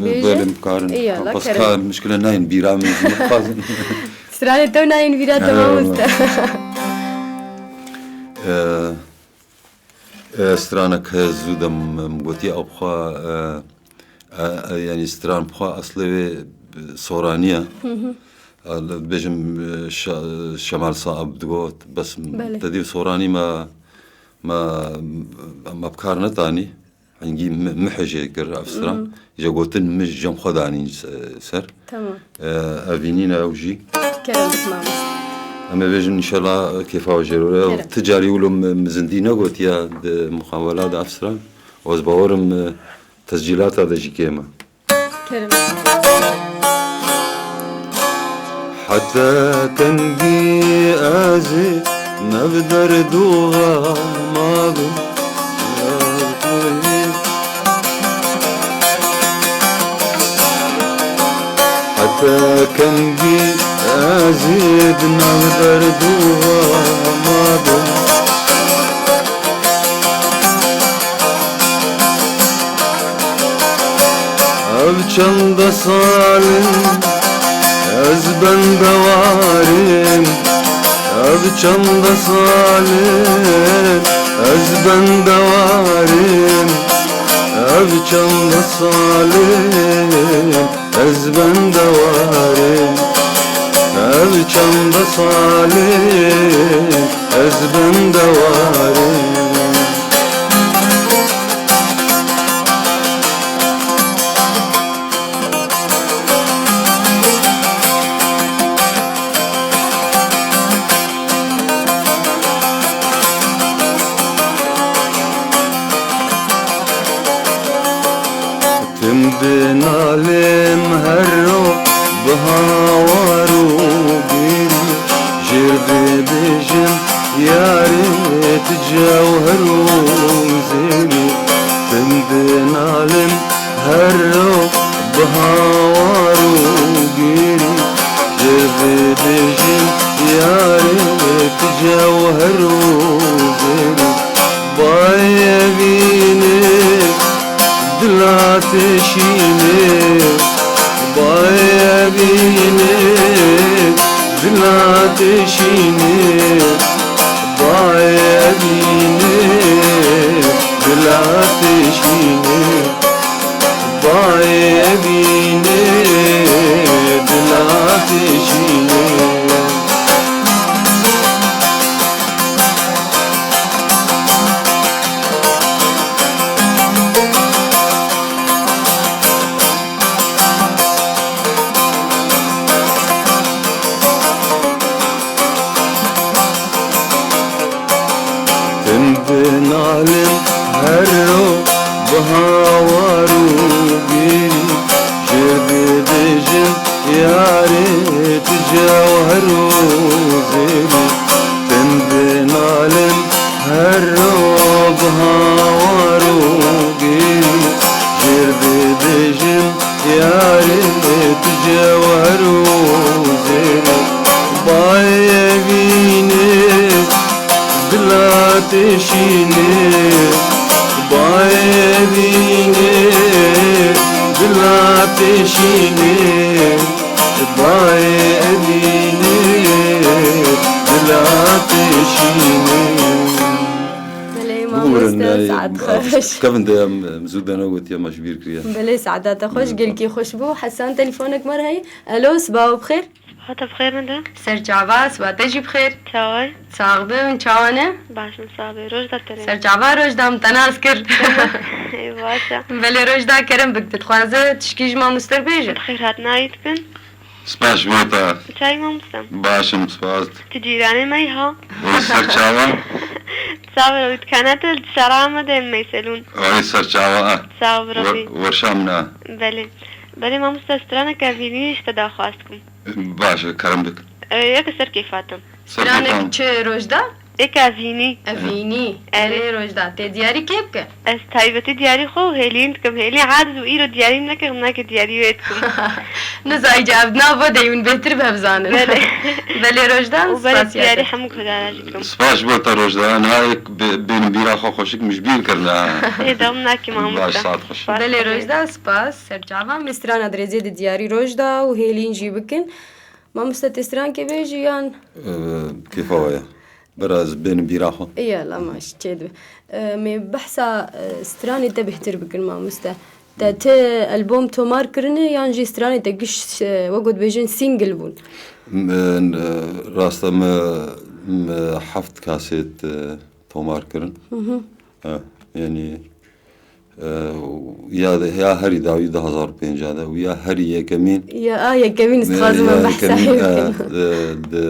bêje? Belê, karin. Eyvallah, bas kerem. Ka mişkile nayên bîra min, ji min dixwazin. Stranê tew nayên bîra te, mamoste. Eyvallah. Ee, e, stranek heye zû de min gotiye, ew xwe, e, e, e, yanî stran bi xwe eslê wê, e, soranî ye. Hı hı. E, bêjim, e, Şe-, Şemal Saib digot, bes m-, Belê. Te dî soranî me, me, me bi kar netanî. Hingî mi-, mihê jê kir ev stran. Mhm. Jê gotin min cem xwe danîn se-, ser. Tamam. E, ev vînîne ew jî. Kerem bik mamoste. Em ê bêjin înşallah kêfa we jê re. Kerem. Ti carî wilo mi-, mi zindî negotiye di muqawela de ev stran. Ez bawerim, e, tescîlata de jî kêm e. Kerem. Heta kengî ez ê ne bi derd û xema bim. Heta kengî ez ê di nav derd û xema bim. Ev çend sal in ez bendewar im. Ev çend sal in ez bendewar im. Ev çend sal in ez bendewar im. Ev çend sal in ez bendewar im. Tim dinalim her ro bi hawar û gêrî, jêr dibêjim yarê tu cewher û zêrî. Tim dinalim her ro bi hawar û gêrî, jêr dibêjim yarê tu cewher û zêrî. Bayê vînê dila tê şînê, bayê vînê dila tê şînê, bayê vînê dila tê şînê, bayê vînê dila tê şînê. Tim dinalim her ro bi hawar û gêrî, jêr dibêjim yarê tu cewher û zêrî. Tim dinalim her ro bi hawar û gêrî, jêr dibêjim yarê tu cewher û zêrî. Bayê vînê dila tê şînê, bayê vînê dila tê şînê, bayê vînê dila tê şînê. Belê, mamoste, saet xweş. Kevin de em, em zû de negotiye, me ji bîr kiriye. Belê, saeta te xweş, gelkî xweş bû. Hesan, telefonek me re heye. Alo, sibawa bi xêr. Siba te bi xêr min de. Ser çava, siba te jî bi xêr. Çawa yî? Sax bin, çawa ne? Baş im, sax be. Roj da te re. Ser çava, roj da min te nas kir. Ê, baş e. Belê, roj da, kerem bik, tu dixwaze tişkî ji mamoste re bêje? Bi xêr hatin, ayî dikin. Spas ji bo te. Çawa yî mamoste? Baş im, spas. Tu cîranê me yî ha? Ê, ser çava. Sax be, dikane te li şera me de meyselûn. Ê, ser çava e. Sax be, Wer-, Rabî. Werşa min e. Belê. Belê mamoste, straneke vînî ji te daxwaz dikim. Baş e, kerem dik. Ê, yeke ser kêfa te. Ser kêfa min. Stranek çi roj da? Êka Evînî. Evînî. Erê. Erê Rojda. Tê diyarî kê bike? Ez taybetî diyarî xwe û Hêlîn dikim. Hêlîn adiz û îro diyarî min nekir, min nake diyarî wê dikim. Nizayî cevab nav de hûn bêhtir bi hev zanin. Belê. Belê Rojda, û belê spasiya diyarî te. Hemû guhdaran jî dikim. Spas ji bo te Rojda. Niha yek bê-, bênim bîra xwe xweşik min ji bîr kirine. Ê, dam nakî mamoste. Baş, saet xweş. Spas. Belê Rojda, spas. Serçava, em ê strana dirêzê de diyarî Rojda û Hêlîn jî bikin. Mamoste, tê strankê bêjî yan? Ee, kêfa we ye. Bira ez bênim bîra xwe. Îya, la maş, çê dibe. Ee, me behsa, e, stranê te bêhtir bikin, mamoste. Te ti albom tomar kirine yan jî stranê te giş, e, wek dibêjin single bûn? M-, e, rast e, me, me heft kasêt, e, tomar kirin. Hı hı. E, yanî, e, ya, ya herî dawî du hazar û pênc de û ya herî yekemîn. Ya, a yekemîn, ez dixwazim em behsa wê bikin. E, di, di,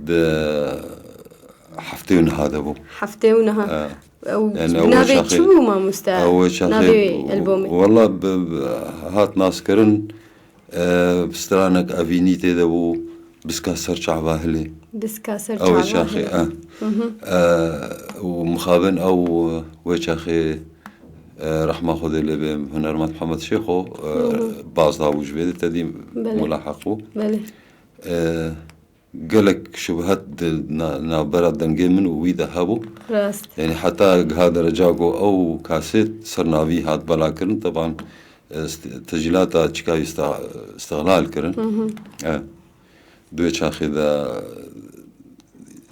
di heftê û niha de bû. Heftê û niha. E, ew, yani, ew navê çaxê, çi bû, mamoste? Ew çaxê, navê albomê? Wela bi, bi, hat naskirin, e, stranek Evînî tê de bû, Biska Ser Çava Hilê. Biska Ser Çava Hilê. Ew çaxê, e. Hı hı. E, û mixabin ew wê çaxê, e, rehma Xwedê lê be, hunermend Mihemed Şêxo, e, hı hı, baz dabû ji vê de tedî, belê, mulahaq bû. Belê. E, Gelek şubhet di na-, navbera dengê min û wî de hebû. Rast. Yanî heta giha dereca ku ew kasêt ser navî hat belakirin, teban, e, st-, tecîlata çikayî sta-, îstixlal kirin. Hı hı. E, di wê çaxê de,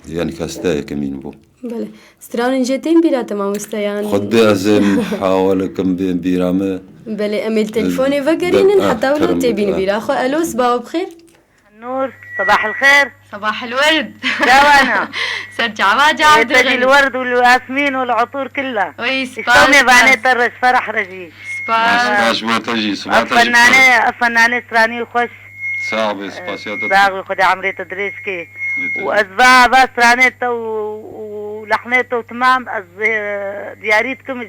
yanî kaseta yekemîn bû. Belê. Stranên jê tên bîra te, mamoste, yan? Xwedê ez ê mihawele kim bên bîra me. Belê, em ê telefonê vegerînin, e, heta wilo tê bîn bîra xwe. Elo, sibawa bi xêr. Nur, sabah el xêr. Sabah el werd. Cawana. Ser çava, cav dirxin. Te jî el werd û el yasmîn û el utur killa. Oy, spas. Îştewmê vanê te reş, ferah re jî. Spas. Spas bo te jî, spas te jî. Ev fennanê, ev fennanê stranî xweş. Sax be, spasiya te. Sax be, Xwedê emrê te dirêj ke. Û ez va, va stranê te û, û lehnê te û timam, ez, e, diyarî dikim.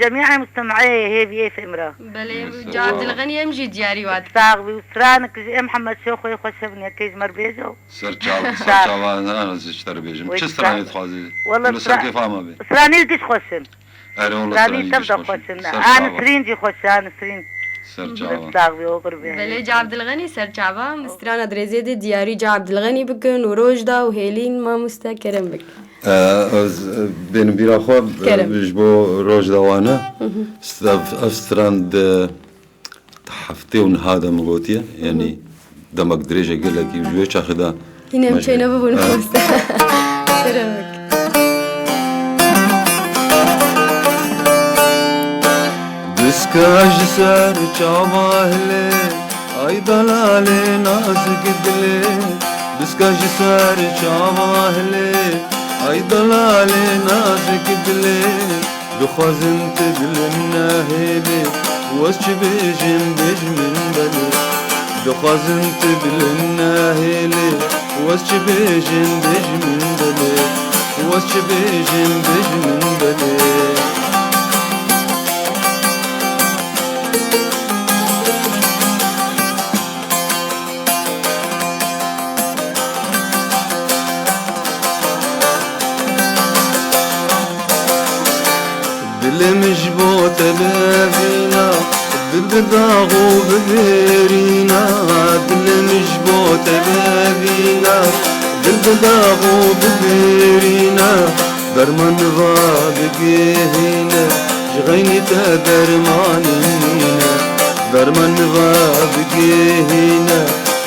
Cemî mustem'ê hêviyê fêm re. Belê, Cavdilxenî em jî diyarî wat. Sax bî û stranik ji ê Mihemed Şêxoyê xweş hebin, yekê ji me re bêje. Ser çav-, ser çavan, ez ji te re bêjim. Çi stranê dixwazî? Wele li ser kêfa me bê. Stranî giş xweş in. Erê, wele stranî tev de xweş in. A Nisrîn jî xweş e, a Nisrîn. Ser çavan. Sax bî, oxir bî. Belê, Cavdilxenî ser çava. Strana dirêzê de diyarî Cavdilxenî bikin û Rojda û Hêlîn mamoste kerem bik. E, ez, e, bênim bîra xwe, e, kerem, ji bo Rojda wane. Hı hı. Ev, ev stran di heftê û niha de min gotiye. Hı hı. Yanî demek dirêj e gelekî ji wê çaxê de. Hîn em çênebibûn, e, mamoste. Kerem bik. Biska ji ser çava hilê, ay delalê nazik dilê. Biska ji ser çava hilê, ay delalê nazik dilê. Dixwazim tu dilim nehêlê, wez çi bêjim bêj min belê. Dixwazim tu dilim nehêlê, wez çi bêjim bêj min belê. Wez çi bêjim bêj min belê. Dilê min ji bo te bevîna, dil bi dax û bi bêrîna. Dilê min ji bo te bevîna, dil bi dax û bi bêrîna. Derman va bigihîne, ji xeynî te dermanî nîne. Derman va bigihîne,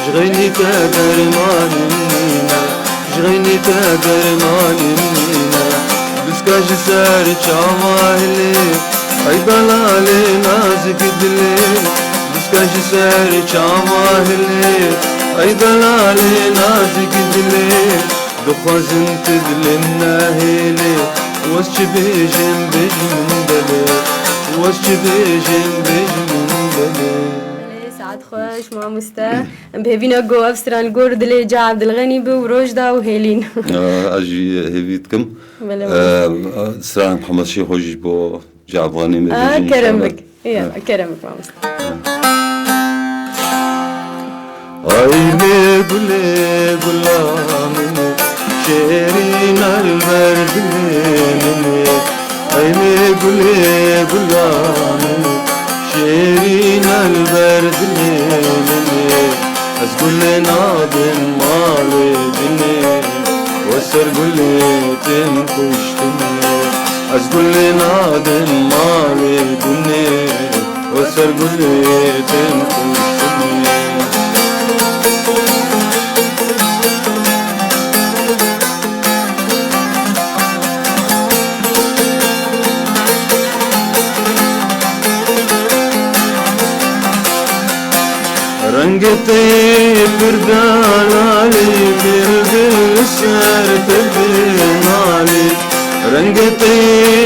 ji xeynî te dermanî nîne. Ji xeynî te dermanî nîne. Biska ji ser çava hilê, ay delalê nazik dilê. Biska ji ser çava hilê, ay delalê nazik dilê. Dixwazim tu dilim nehêlê, wez çi bêjim bêj min belê, wez çi bêjim bêj min belê. Belê, saet xweş, mamoste. Em bi hêvî ne ku ev stran li gor dilê Ca Evdilxenî bi û Rojda û Hêlîn. Ee, ez jî hêvî dikim. Belê, ee, stran Mihemed Şêxo jî ji bo Ca Evdilxenî me bêjin, kerem bik. Ya, kerem bik, mamoste. Ay lê gulê gula min e, Şêrîn el ber dilê min e, ey lê gulê gula min e. Şêrîn el ber dilê min e, ez gulê nadim malê din e, we ser gulê tên kuştin e. Ez gulê nadim malê din e, we ser gulê tên kuştin e. Rengê te yê pir delalî, bilbil li ser te dinalî. Rengê te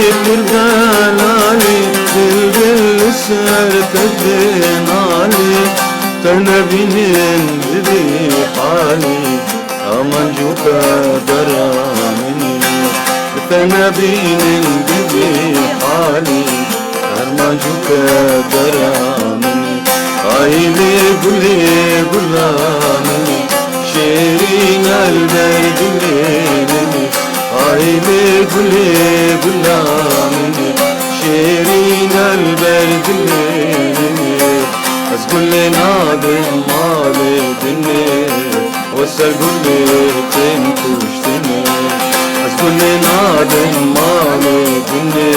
yê pir delalî, bilbil li ser te dinalî. Te nebînin bi vî halî, aman cû qedera min e. Te nebînin bi vî halî, aman cû qedera min e. Aylê gulê gula min e, şêrîn el ber dilê min e. Aylê gulê gula min e, şêrîn el ber dilê min e. Ez gulê nadim malê din e, we ser gulê tên kuştin e. Ez gulê nadim malê din e,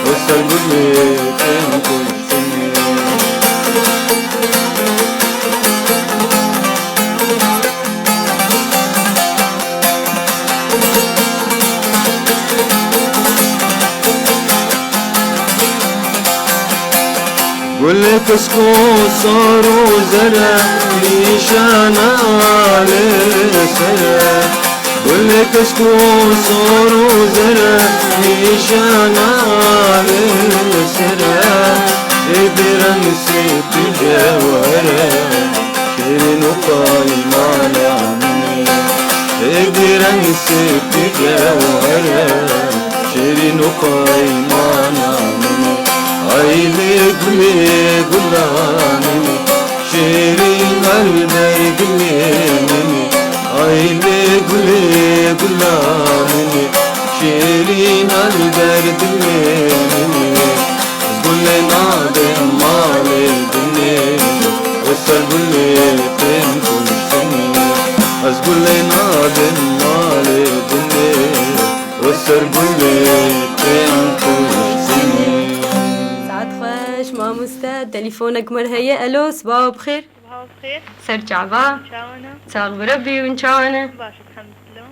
we ser gulê tên kuştin e. Gulê kesk û sor û zer e, nîşana lê ser e. Gulê kesk û sor û zer e, nîşana lê ser e. Êdî reng sipî cewher e, şêrîn û paymana min e. Êdî reng sipî cewher e, şêrîn û paymana min e. Ay lê gulê gula min e, şêrîn el ber dilê min e. Ay lê gulê gula min e, şêrîn el ber dilê min e. Ez gulê nadim malê din e, we ser gulê tên kuştin e. Ez gulê nadim malê din e, we ser gulê tên kuştin e. Saet xweş, mamoste. Telefonek me heye. Elo, sibawa bi xêr. Sibawa bi xêr. Ser çava. Çawa ne? Sax bi Rebbî, hûn çawa ne? Baş, elhamdulillah.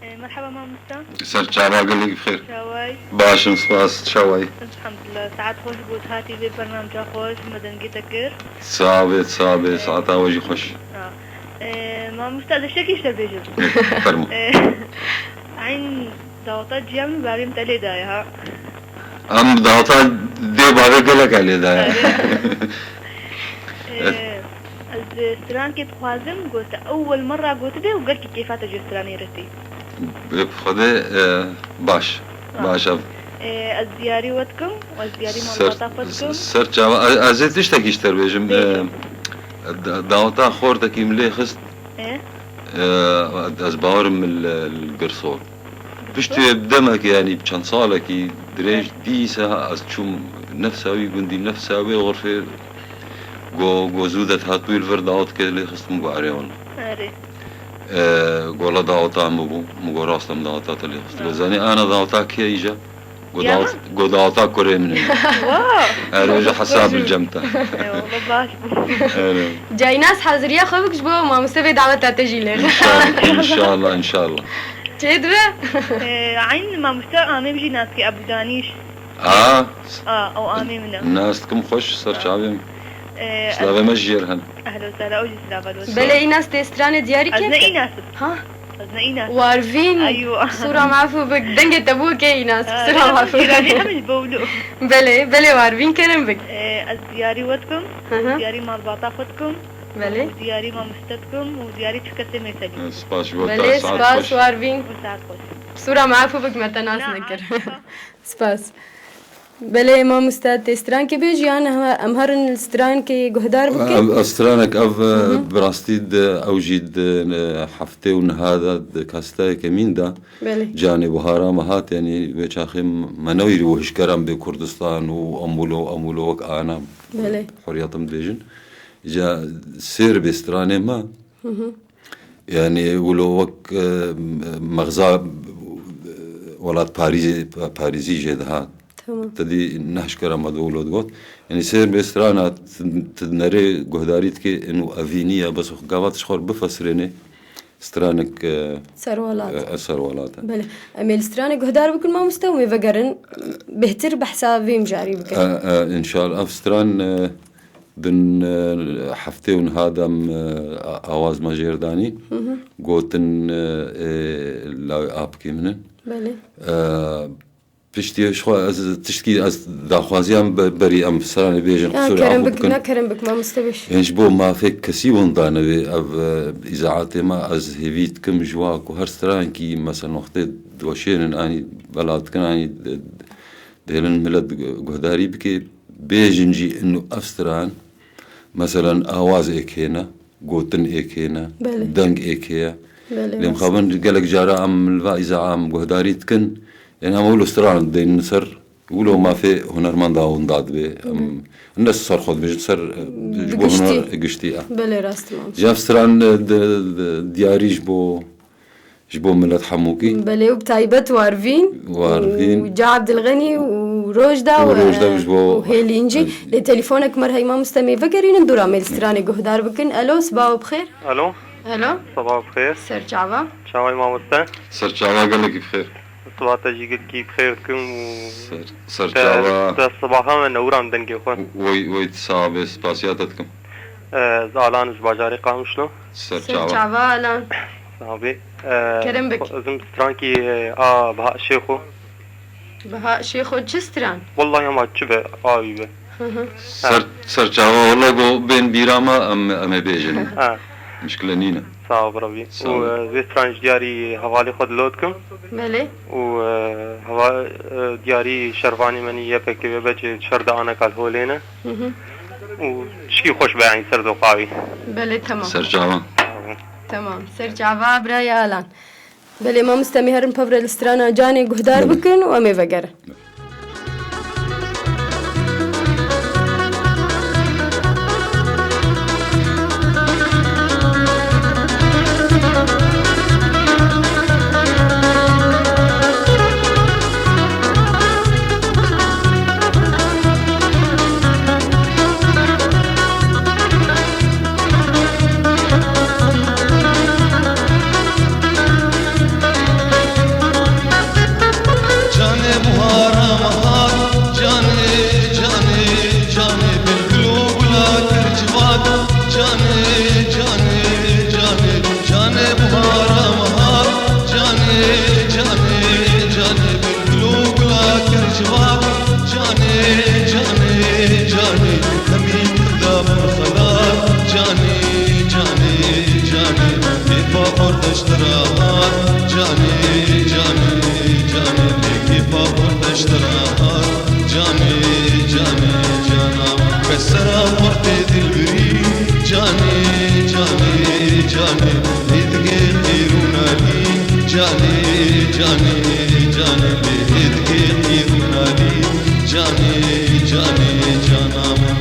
E, merhaba mamoste. Ser çava, gelek bi xêr. Çaway? Baş im, spas, çaway? Elhamdulillah. Saet xweş got hatî vê bernamca xweş, me dengê te kir. Sax bê, sax bê, e, saeta we jî xweş. Ha. E, mamoste, ez tiştekî ji te bêjim. Fermo. E, eyn daweta ciya min berê min te lê daye ha. Em daweta dê bavê gelek e lê daye. Erê. Ee, ez strankê dixwazim, got, ewwel merra gotibe û gelkî kêfa te ji stranê re tê. Bi Xwedê, e, baş. Ha. Baş ev. Ee, ez diyarî we dikim û ez diyarî malbata xwe dikim. Ser çava, e, ez ê tiştekî ji te bêjim. Bêjim. E, da-, daweta xortekî min lê xist. E? E, ez bawerim min li, li Girsor. Piştî demekê, yanî çend salekî dirêj, dîsa ez çûm nefsa wî gundî, nefsa wê xurfê, go, go zû de hatibû li vir dawet ke lê xistim, go erê wele. Erê. E, go la daweta min bû, min go rast em daweta te lê xist. Go zanî ana daweta kê îja? Go dawet-, go daweta kurê min e. Wa! Erê, ji hesab li cem te. Eyvallah, baş bû. Erê. Caynas haziriya xwe bik ji bo mamoste vê daweta te jî lê. Înşallah, înşallah, înşallah. Çê dibe? Ee, eyn mamoste amê min jî nas dike, Ebû Danîş. A. A, ew amê min e. Nas dikim xweş, ser çavê min. Ee, silavê me ji jêr hen. Ehlo sehla, ew jî silava lo. Belê, î nas tê stranê diyarî kê? Ez ne î nas im. Ha? Ez ne î nas im. Warvîn. Eywa. Qisûra me efû bik. Dengê te bû kê î nas. Ha, qisûra me efû. Cîranê hemî ji bo wilo. Belê, belê Warvîn, kerem bik. Ee, ez diyarî we dikim. Hı hı. Diyarî malbata xwe dikim. Belê. Û diyarî mamoste dikim û diyarî çi kesê mêselî. Spas ji bo te, saet xweş. Belê, spas Warvîn. Û saet xweş. Qisûra me efû bik, me te nas nekir. Spas. Belê, mamoste, tê strankê bêjî, yan em, em herin strankê guhdar bikin? Ev, ev stranek, ev, e, Hı hı. bi rastî de, ew jî di, e, heftê û niha de, di kaseta yekemîn de Belê. Canê Buhara me hat, yanî wê çaxê me newîrî û hişkeran bê Kurdistan û em wilo, em wilo wek ana Belê. Hurriyetim dibêjin. Îca sêr bê stranê me. Hı hı. Yanî wilo wek, e, mexza, e, welat Parîzê, Parîzî jê dihat. Tamam. Te dî nehşkera me di wilo digot. Yanî sêr bê strana, tu, tu nerê guhdarî dikê, inu evînî ye, bes gava tu ji xwe bifesirênê, stranek, e, Serwelat. E, e, serwelat e. Belê. Em ê li stranê guhdar bikin, mamoste, û ê vegerin, bêhtir behsa vê mijarî bikin. E, e, înşallah. Ev stran, e, din, e, heftê û niha dem, e, a-, awaz me jêr danî. Hı hı. Gotin, e, e, lawê apikê min in. Belê. E, piştî ji xwe ez tiştkî ez daxwaziyan be-, berî em stranê bêjin, Ya, qisûrê kerem af bik, bikin. Ne kerem bik, mamoste bêj. Ên ji bo mafê kesî winda nebe ev, e, îzaatê me, ez hêvî dikim ji wa ku her strankî, mesela, wextê diweşênin, anî bela dikin, anî di-, dihêlin milet gu-, guhdarî bike, bêjin jî inu ev stran, meselen, awaz êk hêne, gotin êk hêne, Belê. Deng êk heye. Belê, Lê rast. Mixabin gelek cara em li va îza em guhdarî dikin, yani hema wilo stran deynin ser, wilo mafê hunermenda winda dibe. Em, Belê. Ne ser xwe dibêjin, ser, e, ji Bi bo giştî. Huner giştî e. Belê, rast, mamoste. Ji ev stran, e, di, di, diyarî ji bo Ji bo milet hemûkî. Belê, û bi taybet Warvîn Warvîn. Û Ca Abdilxenî û Rojda Û û, Rojda e, ji bo û Hêlîn jî. Lê telefonek me re heye, mamoste, em ê vegerînin dûra me li stranê guhdar bikin. Elo, sibaho bi xêr. Alo. Elo. Sibaho bi xêr. Ser çava. Çaway mamoste. Ser çava gelekî bi xêr. Siba te jî gelekî bi xêr dikim û Ser, ser te, çava. Te sibaha me newran dengê xwe. Wey, wey, sax be, spasiya te dikim. Ez Alan ji bajarê Qamişlo. Ser Ser çava. Çava Alan. Sabî. Kerem bik. Xwe, ez im strankî, e, a Baha Şêxo. Baha Şêxo çi stran? Wallahî hema çi be, awî be. Hı hı. Ser, ser çava, walla go bên bîra me, em, em ê bêjin. Ha. Mişkile nîne. Sağ ol, Rabî. Sağ ol. Û, e, vê stran ji diyarî hevalê xwe dilo dikim. Belê. Û, e, heva-, e, diyarî şervanê me nî Y P G ve beçê şer de aneka li holê ne. Hı hı. Û tişkî xweş be, yanî ser doqa wî. Belê, tamam. Ser çava. Tamam. Ser çava, birayê Alan. Belê, mamoste, em ê herin pevre li strana Canê guhdar Belê. Bikin û em ê vegerin. Canê buhara me hat, canê, canê, canê bilbil û gula kir civak. Canê, canê, canê, canê buhara me hat, canê, canê, canê bilbil û gula kir civak. Canê, canê, canê, hemî Kurda pir xelat. Canê, canê, canê, kêfa Kurdiş tira hat. Canê, canê, canê, kêfa Kurdiş tira hat. Canê, canê, cana, kesera xurtê dilbirî. Canê, canê, canê, lê digê qîr û nalî. Canê, canê, canê, lê digê qîr û nalî. Canê, canê, cana min.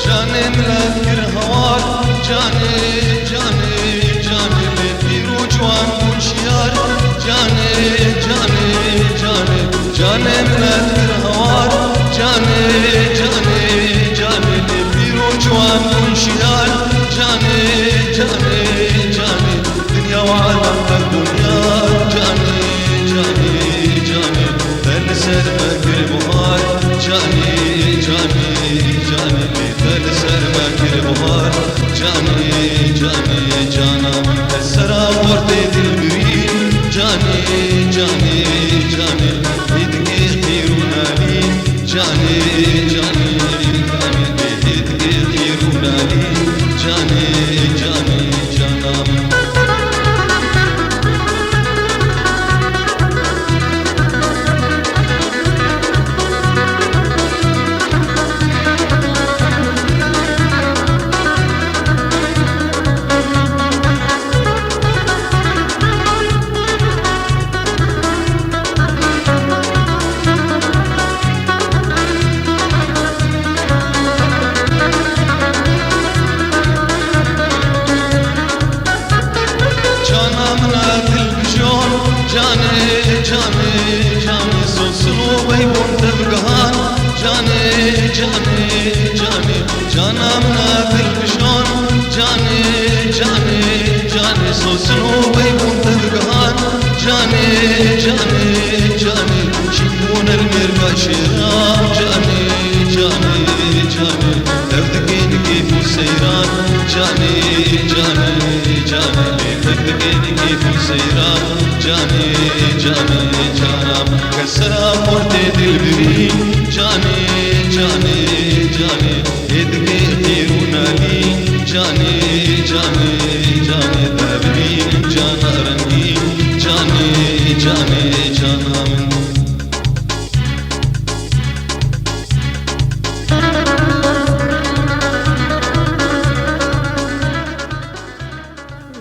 Canê milet kir hawar, canê, canê, canê, lê pîr û ciwan bûn şiyar. Canê, canê, canê, canê milet kir hawar. Canê, canê, canê, lê pîr û ciwan bûn şiyar. Canê, canê, canê, dinya û alem me bûn yar. Canê, canê, canê, te li ser me kir buhar. Canê, canê, canê, bêxel ser me kir buhar. Canê, canê, cana, ez sera xortê dilbirî. Canê, canê, canê, hêdikê xêr û nalî. Canê, canê, canê, hêdikê xêr û nalî. Canê, canê, cana. Cana min a dilbijon, canê, canê, canê, sosin û weybûn tevgihan. Canê, canê, canê, cana min a dilbijon, canê, canê, canê, sosin û weybûn tevgihan. Canê, canê, canê, şîbûn el mêr başêran. Canê, canê, canê, ev dikên kêf û seyran. Canê, canê, canê, ev dikên kêf û seyran. Canê, canê, cana, kesera xortê dilbirî. Canê, canê, canê, hêdikê xêr û nalî. Canê, canê, canê, te bibînim cana rengîn. Canê, canê, cana min.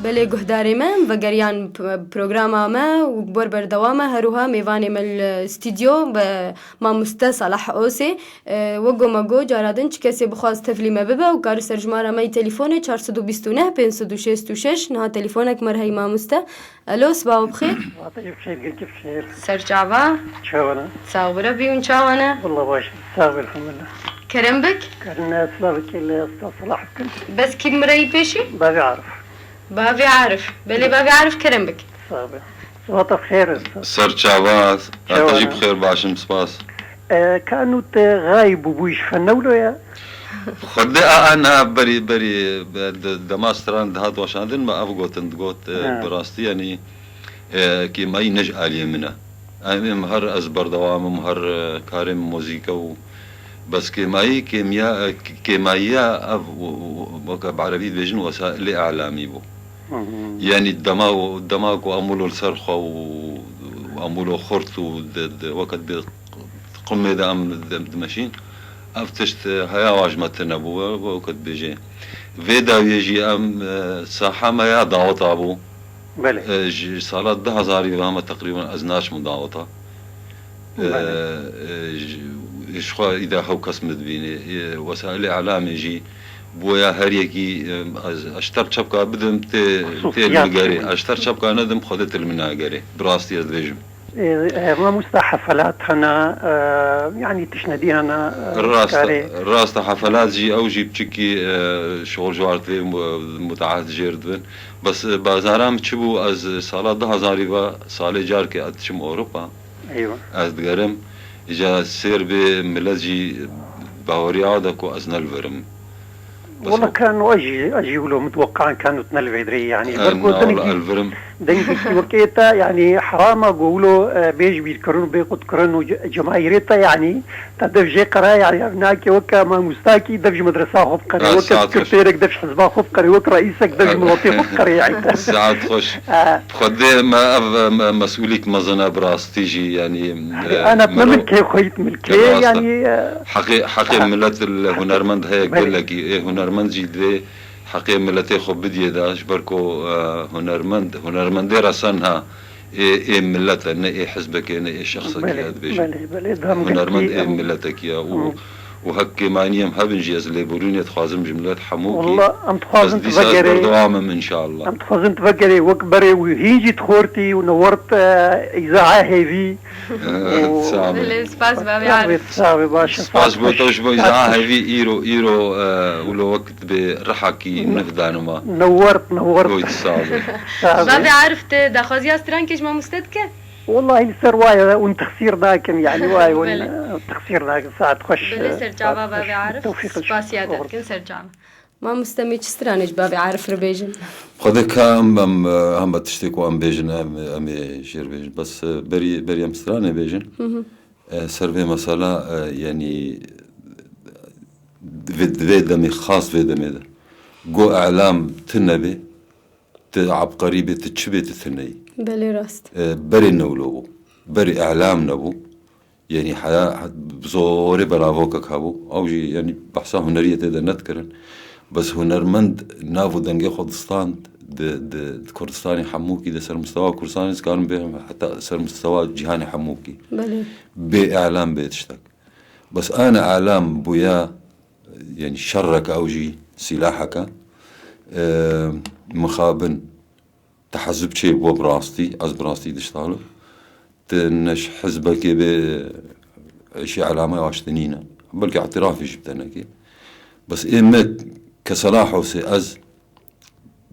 Belê guhdarê me, em vegeriyan p-, programa me û bor berdewam e. Her wiha mêvanê me li stûdyo be mamoste Salah Osê. E, wek ku me got, cara din çi kesê bixwaz tevlî me bibe û kar serjimara me yê telîfonê çar sed û bîst û neh pênc sed û şêst û şeş. Niha telîfonek me re heye mamoste. Alo, sibav bixêr. Vateyê bixêr, gelkî bixêr. Ser çava? Çawa ne? Sax bira bî hûn çawa ne? Wallah baş. Sax bî, elhamdulillah. Kerem bik? Kerem ne, silav bike, lê ez te silah bikim. Bes kî min re yî pêşî? Bavê Arif. Bavê Arif. Belê, bavê Arif, kerem bik. Sax bî. Sibav te bixêr. Ser çava, Çawa te jî ne? Bixêr, baş im, spas. E, Kanût, e, xayib bûbû ji fenewlo ye? Xwedê a, a, niha berî, berî, e, de-, dema stran dihat weşandin me ev gotin, digot, e, Ha. Bi rastî, yanî, e, kêmayî ne ji aliyê min e. Em, em her ez berdewam im, her, e, karê min muzîk e û bes kêmayî, kêmiya, e, k-, kêmayiya ev, w-, w-, weke bi erebî dibêjin, wesailê elamî bû. Hı hı. Yanî dema, dema ku em wilo li ser xwe û em wilo xurt û di, di, weke di qumê de em di, dimeşîn, ev tişt, e, heya wa ji me tune bû, we, we weke dibêje. Vê dawiyê jî em, e, saha me ya daweta bû. Belê. E, ji sala du hezarî ve me teqrîben ez naçim daweta. Belê. E, e, ji, ji xwe îda hew kes min dibîne. E, wesailê elamê jî bûya her yekî, e, ez, ez ji te çepka bidim tê, tê li min gerê. Xusûsiyat. Ez ji te çepka nedim, Xwedê tê li min nagerê. Bi rastî ez dibêjim. E, e, mamosta, hefelat hene, e, yanî tişnedî hene, e, Rast e, karê. Rast e, hefelat jî ew jî piçikî, e, şol ji war divê mu-, muteahit jêr dibin. Bes, e, bazara min çi bû, ez sala du hezarî ve salê carkê ez diçim Ewropa. Eywa. Ez digerim, îca sêr bê milet jî baweriya de ku ez ne li vir im. Bes Wala o- Kano, ez jî, ez jî wilo mitweqan Kano tu ne li vê dirê, yanî, E, ber ku na, wala dengî, ez li vir im. Dengî wekê te, yanî, herama ku wilo, e, bê ji bîrkirin û bê qutkirin û ce-, cemaîrê te, yanî, te dev jê qere, yanî, ev nake weke mamostakî dev ji medresa xwe biqere, E, weke saet xweş. Sekreterek dev ji hizba xwe biqere, weke reîsek dev ji E, miletê xwe biqere, yanî. Saet xweş. E. Xwedê me ev, me, mesûlîk mezin e bi rastî jî, yanî, Hadi e, ana mero-, milkê xwe yît milkê, rast e. Yanî, e, Heqê, heqê ha. Milet li hunermend heye Belê. Gelekî. Ê hunermend jî divê heqê miletê xwe bidiyê de, ji ber ku, e, hunermend, hunermendê resen ha, ê, ê milet e, ne ê hizbekê, ne ê şexsekî Belê, ye dibêjin. Belê, belê. Dem Hunermend gelkî ê em miletekî ye û Hı. Û hek kêmanî em hebin jî, ez lêborînê dixwazim ji milet hemûkî. Wallah, em dixwazin Ez tu dîsa ez vegerê. Berdewam im, înşallah. Em dixwazin tu vegerê wek berê û hîn jî dixortî û newert, e, îzaha hêvî. Û Sağ ol. Belê, spas, bavê Arif. Sağ ol, baş. Spas bo te ji bo îzaha hêvî îro, îro, e, wilo wek dibê rihakî Hı. Nuh danima. Newert, newert. Goyt, sağ ol. Sağ ol. Bavê Arif, tu daxwaziya strankê ji mamoste dike? Wallahî li ser waye hûn texsîr nakin, yanî waye hûn, Belê. Teqsîr nakin, saet xweş. Belê, serçava bavê Arif, spasiya te dikin serçava. Mamoste, me çi stranê ji bavê Arif re bêjin? Xwedê ka em, em, em be tiştê ku em bêjin, em, em ê jêr bêjin. Bes, e, berî, berî em stranê bêjin. Hı hı. E, ser vê mesela, e, yanî, vê, vê demê, xas vê demê de. Go elam tune bê, tu ebqerî bê, tu çi bê, tu tune yî. Belê rast. E, berê ne wilo bû. Berê elam nebû. Yanî heya, he-, bi zorê belavokek hebû. Ew jî, yanî, behsa huneriyê tê de nedikirin. Bes hunermend nav û dengê xwe distand, di, di, di Kurdistanê hemûkî de, ser mistewa Kurdistanê, dikarim bêjim, heta ser mistewa cîhanê hemûkî. Belê. Bê elam bê tiştek. Bes ana elam bûya, yanî, şerrek, ew jî sîlaheke, e, mixabin. Tehezub çê bû bi rastî, ez bi rastî diştalim. Ti ne ji hizbekê bê, êşî elamê aştinî ne. Belkî îtirafî jî bi te neke. Bes ê me ke Selah Hosê, ez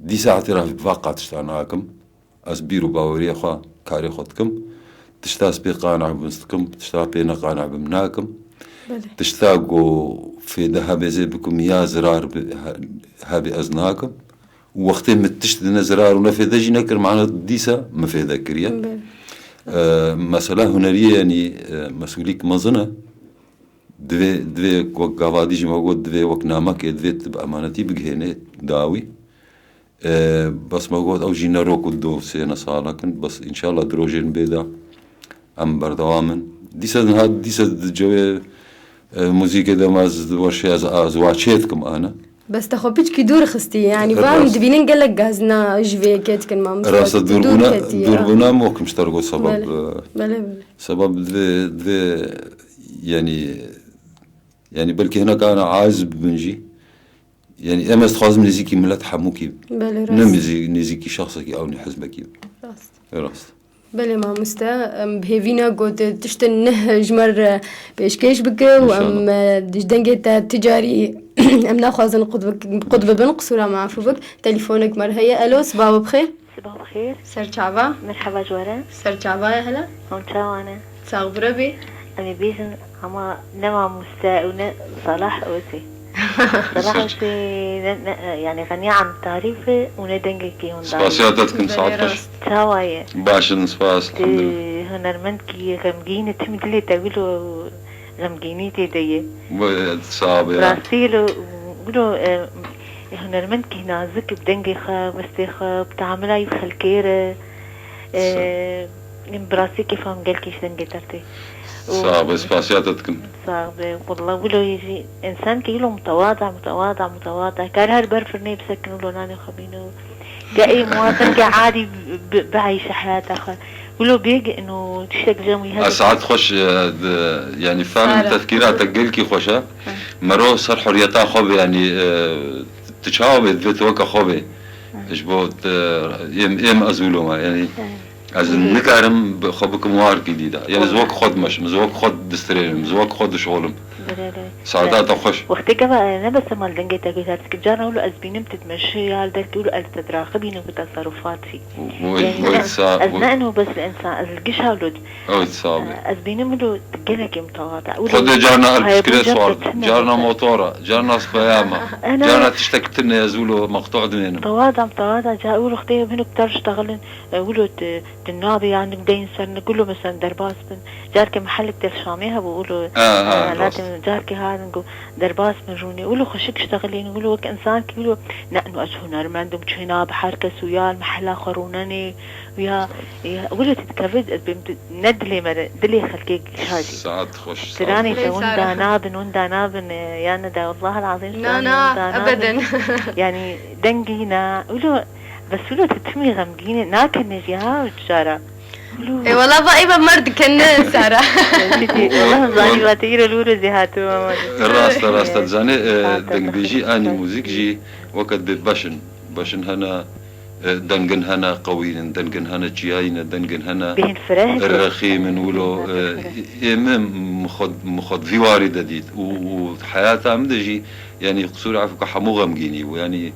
dîsa îtirafî bi va qat tişta nakim. Ez bîr û baweriyê xwe, karê xwe dikim. Tişta ez pê qaneh bim, ez dikim. Tişta pê ne qaneh bim, nakim. Belê. Tişta ku fêde hebe, ez ê bikim, ya zirar bi, he-, hebe, ez nakim. Û wextê min tişt ne zirar û ne fêde jî nekir, mana dîsa min fêde kiriye. Belê. E, mesela huneriyê, yanî, e, mesûlîk mezin e. Divê, divê wek gavadî jî me got, divê wek namekê, divê tu bi emanetî bigihênê dawî. E, bes me got, ew jî ne rok û du sê ne salek in. Bes înşallah di rojên bê de em berdewam in. Dîsa niha, dîsa di cewê, e, muzîkê de me ez di weşê ez, ez wa çê dikim ana. Bes te xwe piçkî dûr xistî, yanî van dibînin gelek gazina ji vê yekê dikin, mamoste. Rasta dûrbûna, dûrbûna em wek ji te re got sebeb, belê, e, belê, belê. Sebeb divê, divê, yanî, yanî belkî hinek ana aciz bibin jî. Yanî em ez dixwazim nêzîkî milet hemûkî bim. Belê, rast. Ne nêzî-, nêzîkî şexsekî ew ne hizbekî bim. Rast. Rast. Belê mamoste, em bi hêvî ne ku tu tiştin neh ji me re pêşkêş bike û em, e, ji dengê te ti carî em naxwazin qut bik-, qut bibin, qisûra me efû bik. Telefonek me re heye. Elo, siba we bixêr. Siba bixêr. Serçava. Merheba ji we re. Serçava ye hele. Hûn çawa ne? Sax bire bî. Em ê bêjin ama ne mamoste û ne Salah Osê. Salah Osê ne, ne, yanî xeniya an tarîf e û ne dengekî hûn dayî. Spasiya te dikim, saet xweş. Çawa ye? Baş in, spas, elhamdulillah. Tu hunermendkî xemgîn e, timî dilê te wilo xemgînî tê de ye. Sax be ya. Rastî lo, wilo, e, hunermendkî nazik bi dengê xwe, westê xwe, bi teamila wî bi xelkê re. Sa- E, Em bi rastî kêfa min gelkî ji dengê te tê. Û sax be, spasiya te dikim. Sax be, walla wilo yê jî însankî wilo mutewada, mutewada, mutewada. Kar her ber firnê bisekin wilo nanê xwe bîne û ke ê muwatin ke adî bi, bi, biheyşe heyata xwe. Wilo bêgin û tiştek cem wî hebe. Saet xweş, e, di, yanî fehm tefkîra te gelkî xweş e. Mero ser huriyeta xwe be, yanî, e, tu çawa be, divê tu weke xwe be. Ji bo te, êm, êm ez wilo me, yanî. Ez nikarim bi xwe bikim warkî dîda. Yanî ez wek xwe dimeşim, ez wek xwe distrênim, ez wek xwe dişolim. Saeta te xweş. Wextê gava ne bes mal dengê te guhdar dikim. Carna wilo ez bînim tu dimeşî ya li derkî wilo ez te diraxibînim bi teserrufatî. Wê, yanî wê ne, sa-, ez wê ne eno bes li însan, ez li gişa wilo. Ew sax be. Ez bînim wilo gelekî mutewada. Xwedê carna el piskirê swardim, carna motora, carna speyama, carna tiştek tune ez wilo meqtu dimênim. Tewada, tewada, ca wilo xwedê hinek ter ştexilin. E, wilo di, di navê, yanî, deyên ser ne, wilo, mesela, derbas bin. Carkê mehellek der Şamê hebû, wilo, e, e, e, rast. Lakin carkê hatin ku derbas bin rûnê. Wilo xweşik ştexilîn, wilo wek însan ki, wilo, ne, eno ez hunermend im, çêna bi her kes û ya mehella xwe rûnenê û ya, ya, wilo tu dikevî, e, bi, bi, ne dilê me re, dilê xelkê gişa jî. Saet xweş, saet xweş. Stranê te winda nabin, winda nabin, e, ya ne de, wellahil azîm, stranê winda nabin. Na, na, ebeden. Yanî, dengî na, wilo, Bes wilo tu timî xemgîn î, nakene jî ha cara. Ê, wela va ê ve mer dikene Sara. Çi dî, wela zanî va te îro li wir zî hatibû ama. Rast e, rast e. Dizanî, e, dengbêjî anî muzîk jî weke dibê beş in. Beş in hene, e, dengin hene qewîn in, dengin hene çiyayî ne, dengin hene rexîm in wilo, e, ê min, min xwe, min xwe di vî warî de dît. Û, û heyata min de jî Yanî qisûr efû ku hemû xemgînî bû. Yanî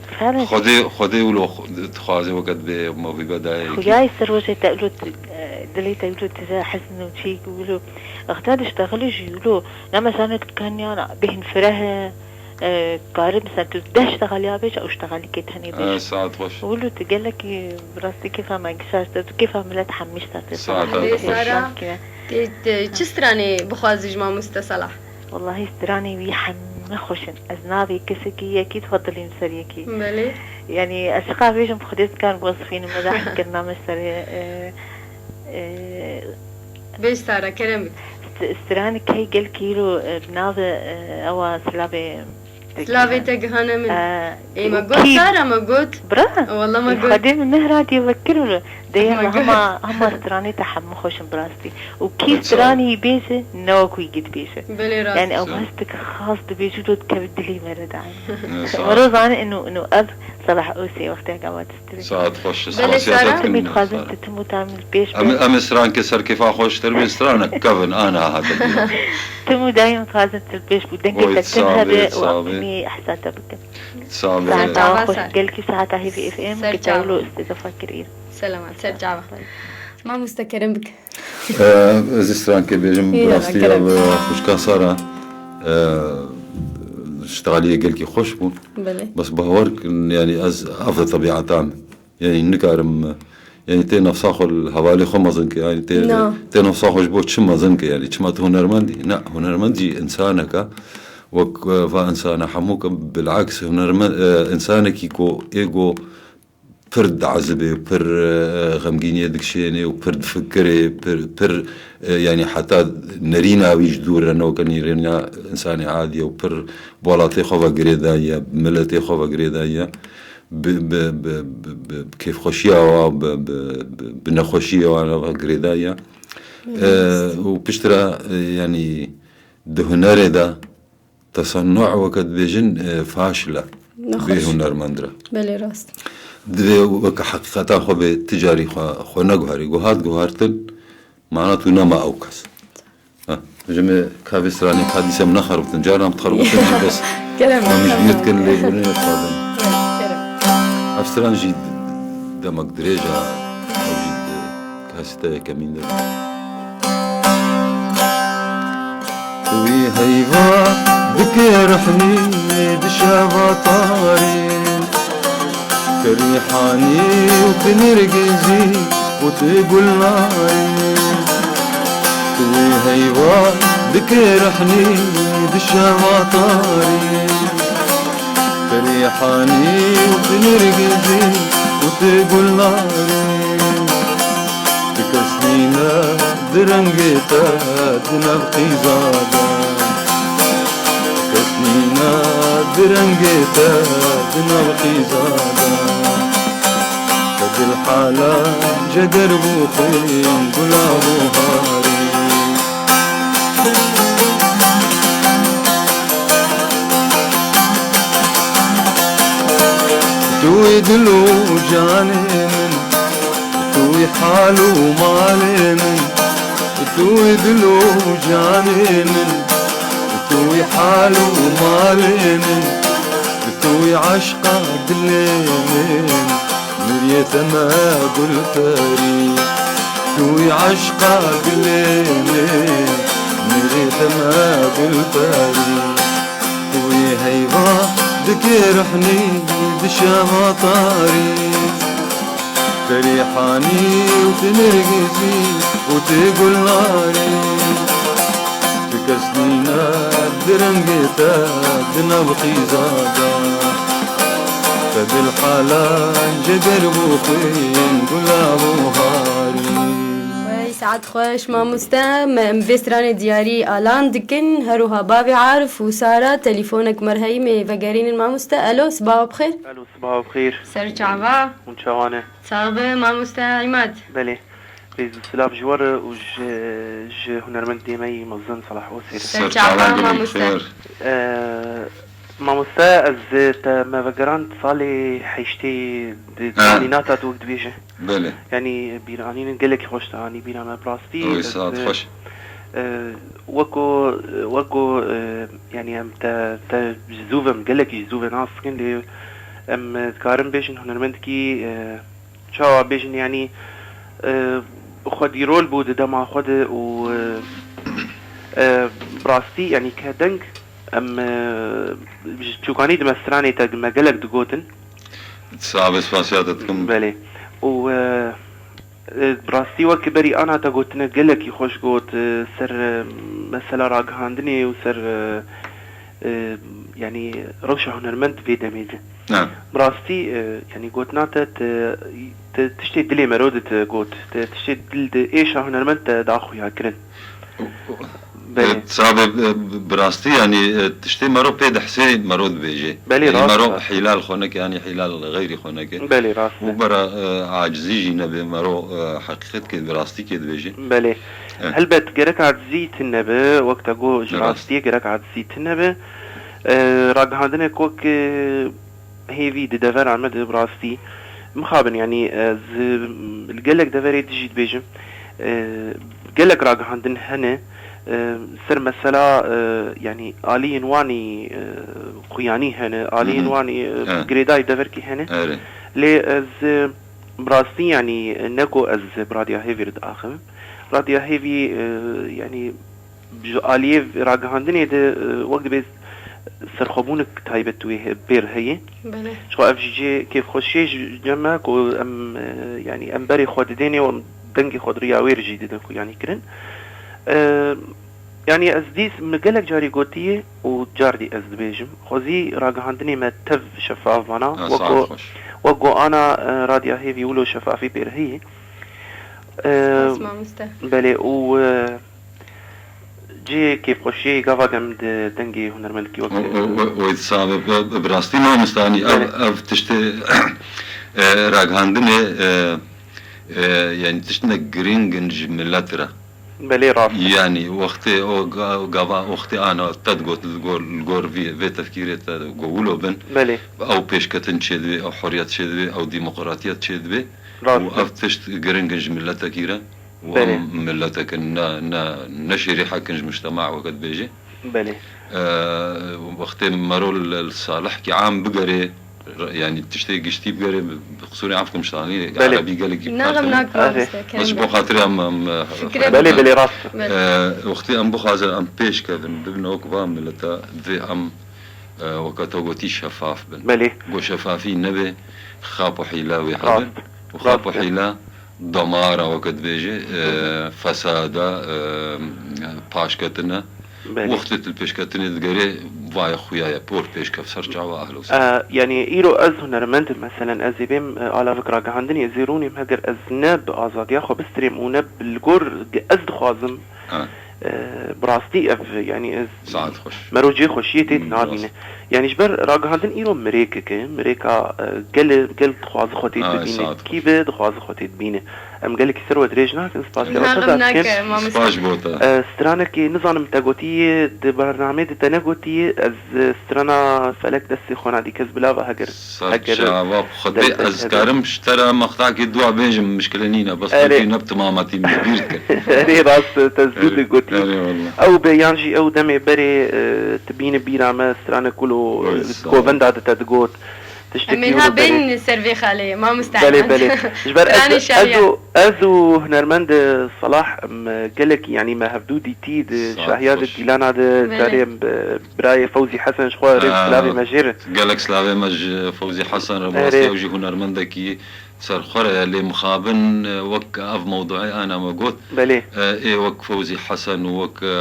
Xwedê, Xwedê wilo dixwaze weke dibê mewhîbe dayê. Xwedayê ser rojê te wilo, e, dilê te wilo tije hezn û çîk wilo, Wexta diştexilî jî wilo, ne mesela tu dikanî ana bêhn fireh, e, karî mesela tu deh ştexeliya bêje û ştexelîkê tenê bêje. Saet xweş. Wilo tu gelekî bi rastî kêfa me gişar te, tu kêfa milet hemî ser te. Saet xweş. Lê Sara, tu, tu çi stranê bixwazî ji mamoste Salah? Wellahî stranê wî hemî xweş in. Ez navê kesekî yekî dixwe dilîm ser yekî. Belê. Yanî ez çiqas bêjim Xwedê dikar biwesifînim, me de heskirina me serê, e, e, Bêj Sara, kerem bik. St-, stranê key gelkî îro, e, bi navê, e, ewa silavê Silavê te gihane min. E, Ê, me got kî Sara, me got. Bira. Walla me got. Xwedê min mehra diye vekir û de Me ya got. hema, hema stranê te hemû xweş in bi rastî. Û kî Sağ ol. stranî bêje, ne wek wî gid bêje. Belê rast. Yani ew Sağ ol. hestik xas dibêjî û dikeve dilê me re daîm. Sağ ol. Wero zane inu, inu ev Salah Osê wexteke ava Saet xweş. Belê, Xwesiya te Sara. Timî dixwazin tu tim û tam li pêş Em, be. Em ê stranke ser kêfa xwe ji terbê stranek kevin ana hate. Tim û daîm dixwazin tu li pêş bû. Dengê Oy, te tim sabe, hebe û em sabe. timî ehsa te bikin. Sabe. Saeta Sabe. xweş, gelkî saeta hêvî F M Ser ki çava. tewlo istidafa kirî. Selamet, ser çava. Mamoste kerem bik. Ee, ez ê stranke bêjim, Î, bi rastî kerem. ev, e, xwişka Sara, e, ştexaliyê gelkî xweş bû. Belê. Bes bawer kin, yani ez ev e tebiata min. Yani nikarim, yani tê nefsa xwe li hevalê xwe mezin ke, yani tê, Na. tê nefsa xwe ji bo çi mezin ke, yani çima tu hunermend î? Na, hunermend jî insanek e. Wek, e, va insana hemû ke bilaks hunermend, e, insanekî ku ê ku pir diezibê û pir, e, xemgîniyê dikişênê û pir difikirê, pir, pir, e, yani heta nerîna wî ji dûr re ne weke nîrêna insanê adî ye û pir bi welatê xwe ve girêdayî ye, bi miletê xwe ve girêdayî ye. bi, bi, bi, bi, bi kêfxweşiya wan, bi, bi, bi, bi nexweşiyê wan re girêdayî ye. E, û piştre, e, yanî di hunerê de tesennu weke dibêjin, e, faşil e. Nexweş. Bê hunermend re. Belê rast. Divê weke heqîqeta xwe bê ti carî xwe, xwe neguherî. Ku hat guhertin, mana tu nema ew kes. Ha, ji me ka vê stranê ka dîsa min nexerbitin. Carna min dixerbitin jî bes. Kerem, Em ji kerem. bîr dikin lê hûn ê dixwazin. Kerem. Ev stran jî demek dirêj e. Ew jî di kasete yekemîn de. Wî heyva dike rehnî di şeva tarî. Ti rîhanî û ti nirgizî û ti gulnarî. Tu wî heyva dike rehnî di şeva tarî. Ti rîhanî û ti nirgizî û ti gulnarî. Ti kes nîne di rengê te di nav qîza de. Kes nîne di rengê te di nav qîza de. Te dil hala ceger bû xwîn gula bû harî. Tu yî dil û canê min, tu yî hal û malê min, tu yî dil û canê min, tu yî hal û malê min, tu yî eşqa dilê min, miriyê te me gulperî. Tu yî eşqa dilê min, miriyê te me gulperî. Tu yî heyva dike rehnî di şeva tarî. Ti rîhanî û ti nirgizî û ti gulnarî. Ti kes nîne di rengê te di nav qîza de. Te dil hala ceger bû xwîn gula bû harî. Wey, saet xweş, mamoste. Me, em vê stranê diyarî Alan dikin. Her wiha bavê Arif û Sara telîfonek me re heyî, mê vegerînin mamoste. Elo, sibawa bixêr. Elo, sibawa bixêr. Ser çava. Hûn çawa ne? Sax be, mamoste Îmad. Belê. Rêz û silav ji we re û ji, ji hunermendê me yî mezin Salah Osê re. Ser çava, mamoste. Xêr. Ee, mamoste, ez te me vegerand salê heştê di Ha. Kanînata tu wek dibêje. Belê. Yanî bîranînin gelekî xweş te anî bîra me bi rastî. Oy, Ez, saet e, xweş. e, weko, weko, e, yanî em te, te ji zû ve min, gelekî ji zû ve nas dikin lê em, e, dikarin bêjin hunermendkî, e, çawa bêjin yanî, e, xwedî rol bû di dema xwe de û, e, E, bi rastî, yanî ke deng, em, e, ji çûkanî di me stranê te me gelek digotin. Sabe spasiya te dikim. Belê. Û, e, e, bi rastî wek berî ana te gotine gelekî xweş got, e, ser, e, mesela ragihandinê û ser, e, e, yanî rewşa hunermend vê demê de. Ha. Bi rastî, e, yanî gotina te, te, te tiştê dilê mero de te got. Te tiştê dil de êşa hunermend te da xuya kirin. Belê. E, sabe, e, bi rastî, yanî, e, tiştê mero pê dihsê mero dibêje. Belê, yanî rast, mero rast. Hîlal xwe neke, yanî hîlal xeyrî xwe neke. Belê, rast e. Û bera, e, acizî jî nebe, mero, e, heqîqet kê, bi rastî kê dibêje. Belê. E. Helbet, gerek acizî tune be, wek te got, ji rastiyê gerek acizî tune be. E, ragihandinek wek, e, hêvî di devera me de bi rastî. Mixabin, yanî ez, e, li gelek deverê dijî dibêjim. E, gelek ragihandin hene, e, ser mesela, e, yanî aliyên wanî, e, xuyanî hene, aliyên wanî, e, girêdayî deverkî hene. Erê. Lê ez, e, bi rastî, yanî ne ku ez bi Radya Hêvî re diaxivim. Radya Hêvî, e, yanî ji aliyê ragihandinê de, e, wek dibê serxwebûnik taybet wê he-, pêr heye. Belê. Ji xwe ev jî cihê kêfxweşiyê ji cem me ku em, e, yanî em berê xwe didênê û em dengê xwe di riya wê re jî didin xuyanî kirin. E, yanî ez dîs min gelek carî gotiye û cardî ez dibêjim. Xwezî ragihandinê me tev şefaf bana. Ha, wek saet ku, xweş. Wek ku ana, e, Radya Hêvî wilo şefafî pêr heye. E, Spas mamoste. Belê û, e, Cihê kêfxweşiyê gava em di dengê hunermendekî wek O, o, o, o, sabe, bi, bi, bi rastî mamostanî, ev, Belê. Ev tiştê, e, ragihandinê, e, e, yanî tiştine giring in ji millet re. Belê, rast. Yanî wextê o ga-, gava wextê ana te digot li gor, li gor vî, vê tefkîrê te go wilo bin. Belê. Ew pêşketin çêdibê, ew huriyet çêdibê, ew demokratiyet çêdibê. Rast. Û ev tişt giring in ji milletekî re. Û Belê. Em miletek in, ne, ne, ne şêrîhek in ji mujtema weke dibêje. Belê. Eee, wextê mero li, li salihkî am bigerê, re-, yanî tiştê giştî bigerê, bi, bi qisûrê efkim şanî, Belê. Erebî gelekî Naxim kar nak tune. Mamoste, Bes kerem ji bo be. Xatirê em, em, Fikre Belê, bike. Belê, rast. Belê. Eee, wextê em bixwazin em pêş kevin, bibin wek va mileta, divê em, eee, weke te gotî şefaf bin. Belê. Go şefafî nebe, xap û hîla wê Rast. Hebin. Û xap û Rast e. Hîla damara weke dibêje, e, fesada, e, paşketine. Belê. Wextê tu pêşketinê digerê, vaya xuya ye, por pêşkev ser çava ahlo ser. E, yanî îro ez hunermend im, meselen ez ê bêm, e, alavik ragihandinê, ez ê rûnîm, heger ez ne bi azadiya xwe bistirêm û ne bi li gor ez dixwazim, Ha. E, bi rastî ev, yanî ez Saet xweş. Mero cê xweşiyê tê Hmm, dinabîne. Rast. Yanî ji ber ragihandin îro mirêkek e, mirêka, e, gel, gel dixwaze xwe tê Ay, dibîne. Saet xweş. Kî be dixwaze xwe tê dibîne. Em gelekî ser we dirêj nakin, spas Naxim nake, mamoste. Spas bo te. E, stranekê nizanim te gotiye, di bernameyê de te negotiye, ez, e, strana Felek destê xwe nadî kes bilava heger Ser Eger çava xwedê dest ez ez karim ji te re mextakê dua bêjim, mişkile nîne, bes Erê. Xelkî ne bi timametî min bîr dike. Erê rast, te zû Erê, digotî. Erê wallah. Ew be yan jî ew demê berê, e, tu bîne bîra me, strane kulo, Oy, e, sağ ol. Govenda de te digot. Tiştekî Em ê wilo niha berê. Bên ser vê xalê, mamoste Belê, Elman. Belê. Ji ber Stranê ez, ez şariya. û, ez û hunermend, e, Salah, em, e, gelekî, yanî me hevdû dîtî di Saet şahiya de, xweş. Dîlana de, Belê. Carê em bi birayê Fewzî Hesen ji xwe rê Ha, silavê me jê re. Gelek silavê me ji Fewzî Hesen re, bi Erê. Rastî ew jî hunermendekî serxwe re ye, lê mixabin, e, wek ev mewduê ana me got, Belê. E, ê wek Fewzî Hesen û wek, e,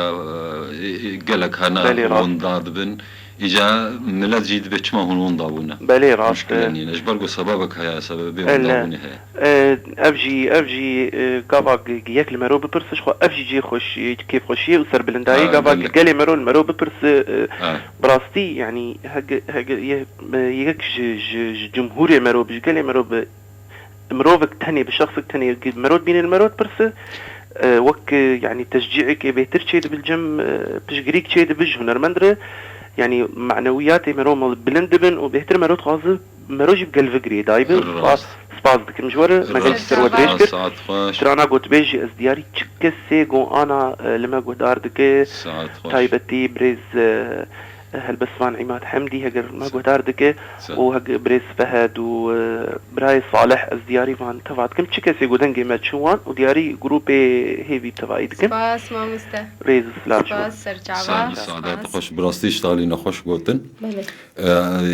e, e, gelek hene Belê, rast. Winda dibin. Îca milet jî dibê çima hûn winda bûne. Belê, rast Muşkile e. Nîne. Ji ber ku sebebek heye, sebebê Ele. Winda bûnê heye. E, ev jî, ev jî, e, gava g-, g-, yek li mero bipirse, ji xwe ev jî cihê xweşiyê, kêfxweşiyê û serbilindayê Ha, gava belê. Gelê mero li mero bipirse, e, Ha. Bi rastî, yanî, hege, hege, ye, e, yek ji, ji, ji cumhurê mero bi, ji gelê mero bi, mirovek tenê, bi şexsek tenê, gi-, mero dibîne li mero dipirse, e, wek, e, yanî, teşcîekê bêhtir çê dibi cem, e, piştgirîk çê dibi ji hunermend re, yanî, manewiyatê mero bilind dibin û bêhtir mero dixwaze mero jî bi gel ve girêdayî be û spas, Rast. Spas dikim ji we re, me gelkî ser we Rast. Dirêj kir. Saet xweş. Strana gotibêj jî ez diyarî çi kesê go ana, e, li me guhdar dike, Saet xweş. Taybetî birêz, e, Helbestvan Îmad Hemdî, heger me guhdar dike, û heg birêz Fehed û, e, birayê Salih, ez diyarî van teva dikim. Çi kesê ku dengê me çû wan û diyarî grûpê hêvî tevayî dikim. Spas, mamoste. Rêz û silav ji we. Spas, serçava. Sağ ol, sağ ol. Spas. Xweş, bi rastî ji talî nexweş gotin. Belê. E,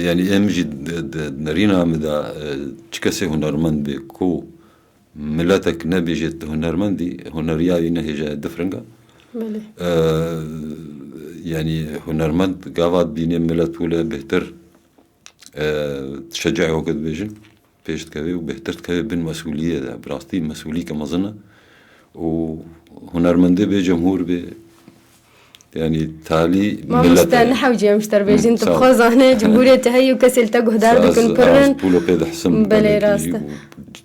yanî em jî di, di nerîna min de, e, çi kesê hunermend bê ku miletek nebêje tu hunermendî, huneriya wî nehêje difringa. Belê. E, yanî hunermend gava dibînê milet wile bêhtir, e, tişecihê weke dibêjin, pêş dikeve û bêhtir dikeve bin mesûliyê de. Bi rastî mesûlîke mezin e û hunermendê bê cemhûr bê, yanî talî milet e. Mamoste, nehewcî em ji te re bêjin, tu bi xwe zane, cumhûrê te heye û kesê li te guhdar dikin, pir in. Pûlo pê dihsim. Belê, rast e.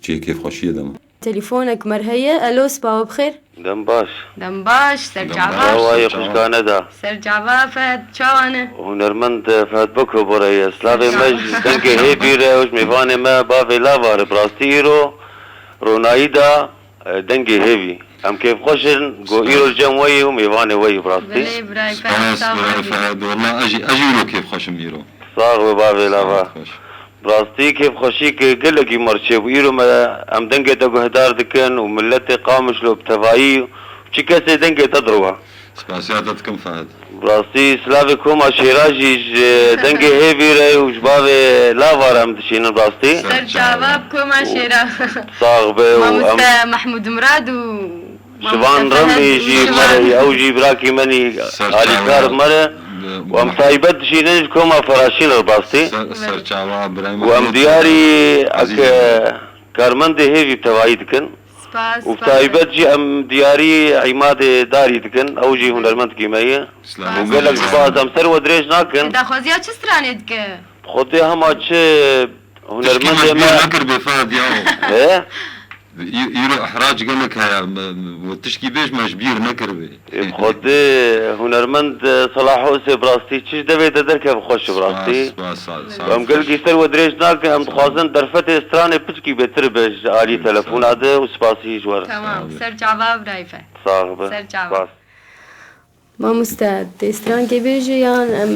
Cihê kêfxweşiyê de me. Telefonek me re heye. Elo, sibawa bi xêr. Dem baş. Dem baş, serçava. Çawa ye xwişkane da? Serçava Fed, çawa ne? Hunermend Fed Beko bore ye. Slavê me ji dengê hêvî re û ji mêvanê me bavê Lavar. Bi rastî îro ronayî da, e, dengê hêvî. Em kêfxweş in, go îro li cem we yî û mêvanê we yî bi rastî. Belê, birayê Fed, spas, birayê Fed. Wela ez jî, ez jî îro kêfxweş im îro. Sax be bavê Lavar. Bi rastî kêfxweşîk gelekî me re çêbû. Îro me, em dengê te guhdar dikin û miletê Qamişlo bi tevayî û çi kesê dengê te dirowa. Spasiya te dikim Fehd. Bi rastî silavê koma Şêra jî ji dengê hêvî re û ji bavê Lavar em dişînin bi rastî. Ser çava bi koma Şêra. Sax be û em Mamoste Mehmûd Mirad û Şivan Remî jî me re, ew jî birakî min î alîkar me re. Û em taybet dişînin ji koma Feraşîn re bi rastî. Ser, serçava birayê me. Û em diyarî ek karmendê hêvî tevayî dikin. Spas, û bi taybet jî em diyarî Îmadê Darî dikin. Ew jî hunermendkî me ye. Û gelek spas, em ser we dirêj nakin. Daxwaziya çi stranê dike? Xwedê hema çi hunermendê me. Nekir bê Fehd ya. He? Î-, îro ihrac gelek heye. Me, me, tişkî bêj me ji bîr nekiribê. Ê, bi Xwedê hunermend, e, Selah Hosê bi rastî çi ji devê de derkeve xweş e bi rastî. Spas, spas, spas. Em gelkî ser we dirêj nakin, em dixwazin derfetê stranê piçkî bêtir be ji alî telefona de û spasî ji we re. Tamam, ser çava birayê Fehd. Sax be. Ser çava. Spas. Mamoste, tê strankê bêjî yan em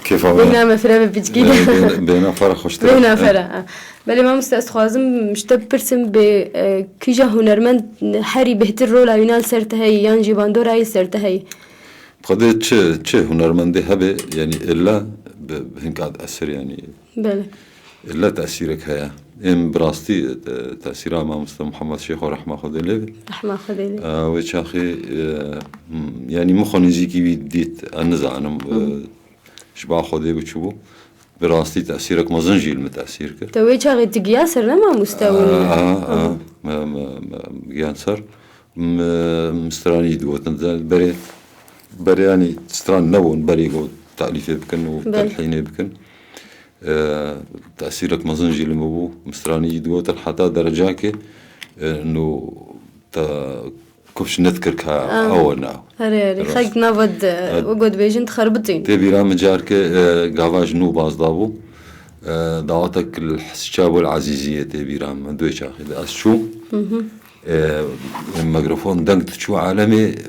bêhna me fireve piçkî de? Bêhna, bêhna fera xweştir e. Bêhna fera, ha. Belê mamoste, ez dixwazim ji te bipirsim bê, e, kîja hunermend herî bêhtir rola wîna li ser te heyî yan jî bandora wî li ser te heyî? Xwedê çi, çi hunermendê hebe, yanî illa bi, bi hinka diesir, yanî. Belê. Illa tesîrek heye. Êm bi rastî, e, tesîra Mamoste Muhammed Şêxo rehma Xwedê lê be. Rehma Xwedê lê. E, wê çaxê, e, m-, yanî min xwe nêzîkî wî dît, ez nizanim, e, ji ba Xwedê biçûbû. Bi rastî tesîrek mezin jî li min tesîr kir. Te wê çaxê tu giya ser ne mamoste wî? A, a, a, me, me, me giyan ser. M-, stranî digotin. Berê, berê, yanî stran nebûn, berê got telîfê bikin û telhînê bikin. E, tesîrek mezin jî li min bû. Stranî jî digotin heta derecakê, e, no te kifş nedikir ka ew ne. Herê, herê. Xelk nava de, e, wek got bêjin dixerbitin. Tê bîra min carke, e, gava ji nû baz dabû. E, dawetek li Hesî Çabûl Ezîziyê tê bîra min. Duê çaxê de ez çûm. E, mikrofon deng diçû alemê,